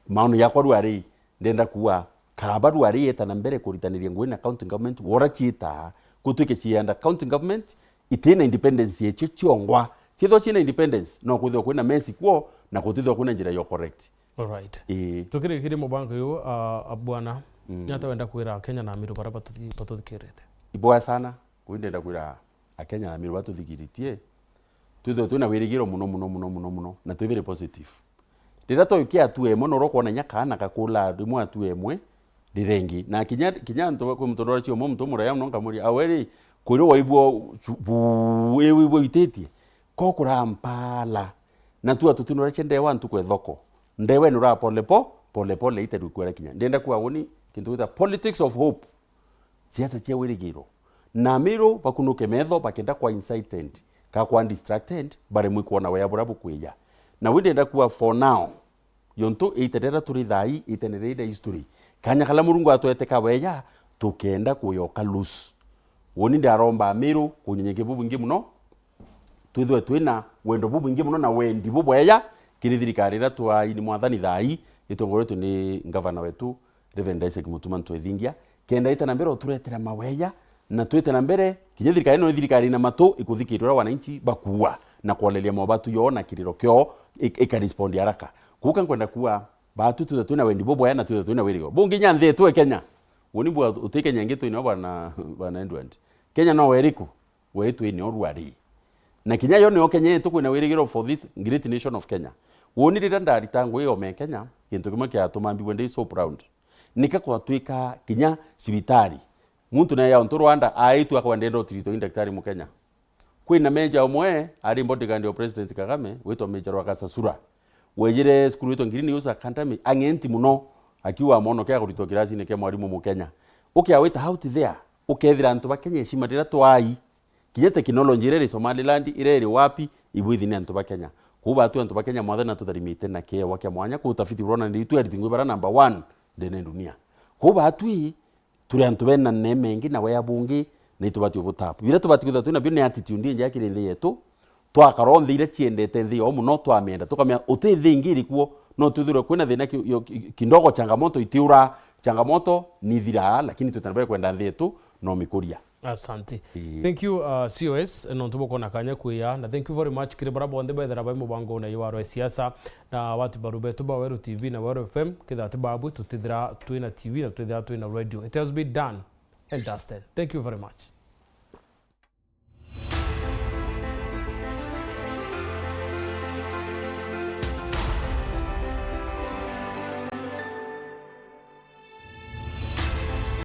maono yakwa rwari, ndenda kuwa, kaba rwari yeta na mbere kuritaniria ngui na county government, wora ciita, kutwike ci under county government, itina independence yecio ciongwa. Ciithwa ciina independence, no kwithirwa kwina mesi kwo, na kutithirwa kwina njira yo correct. Alright. Ii. Tukirikiri mubango uyu, a, a bwana, mm, ni ata wenda kwira Akenya na Amiru baria batuthi-, batuthikirite? Iboya sana, kwi ndenda kwira Akenya na Amiru batuthikiritie, twithirwe twina wirigiro muno, muno, muno, muno, muno, na twithire positive. Riria twaikia hatua imwe, na uria ukwona inya kaana gakula rimwe hatua imwe, rirengi. Na kinya, kinya antu, kwi muntu ndwara cio umwe, muntu umuraia muno, nkamuria, "Awe ri, kwiri waigua chu-, buu, ii waigua wititie? Ko kurampala?" Na tua tutinure cia ndewa ntuku e thoko. Ndewa ni ura pole po, pole pole ite rukwera kinya. Ndenda kuga uni, kintu gita politics of hope. Siasa cia wirigiro. Na Amiru bakunuke metho bakenda kwa incited, ka kwa distracted, baremwe kwona wea bura bukwija. Na wi ndenda kuga for now, yontu ite rira turi thai, ite ni rira history. Kanya kala Murungu atwete ka weya, tukenda kuyoka loose. Woni ndaromba Amiru kunyenyekia bubwingi muno, twithwe twina wendo bubwingi muno na wendi bubweya kiri thirikari iria twai ni mwathani thai, itongoretwe ni ngavana wetu, Reverend Isaac Mutuma Ntwethingia, kenda ite na mbere uturetera maweya, na twite na mbere, kinya thirikari ino ni thirikari ina matu ikuthikirira uria wananchi bakuua, na kwaleria mobatu yoo na kiriro kio, ik-, ika respond haraka. Kuuka nkwenda kuua, batu twithe twina wendi bubwea na twithe twina wirigiro. Bungi nya nthi yetu e Kenya. Woni bwa uti Kenya ingi twina bwana, bwana Edward. Kenya no weriku? Wetu ine orwari. Na kinya yo nio Kenya yetu kwina wirigiro for this great nation of Kenya. Woni rira ndarita ngui ome Kenya, gintu kimwe kiatuma mbigua ndi so proud. Nika kwatwika kinya cibitari. Muntu naye ya untu Rwanda, aitu akwa ndenda utiritwa ni daktari Mukenya. Kwina meja umwe, ari bodyguard wa President Kagame, witwa Major wa Gasasura. Wejire cukuru witwa Green Hills Academy, ang'enti muno, akiuga mwana uke akuritwa kirasini kia mwarimu Mukenya. Uke awita out there, ukethira antu ba Kenya heshima rira twai. Kinya technology iria iri Somaliland, iria iri wapi, ibwithi ni antu ba Kenya. Kuu batwi antu ba Kenya mwathani atutharimite na kiewa kia mwanya, kuu utafiti burona ni itu ariti ngui bara number one ndene dunia. Kuu batwi turi antu bena neema ingi na wea bungi, na itubati ubutapu. Biria tubati kwithirwa twina bio ni attitude injega kiri nthi yetu, twakara o nthi iria ciendete nthi yoo muno, twamienda, tukamia uti nthi ingi irikuo, no twithirwe kwina thina ki-, yo-, ki-, kidogo, changamoto itiura, changamoto ni ithiraa, lakini twitana bari kwenda nthi yetu no mikuria. Asante. Ii. Thank you, uh, C O S, nontu bukona kanya kwiya, na thank you very much kiri bara bonthe bethera bai mubango na iwaro ya siasa, na watu baru betu ba Weru T V na Weru F M, kethira ti babwi tutithira twina T V na tutithira twina radio. It has been done and dusted. Thank you very much.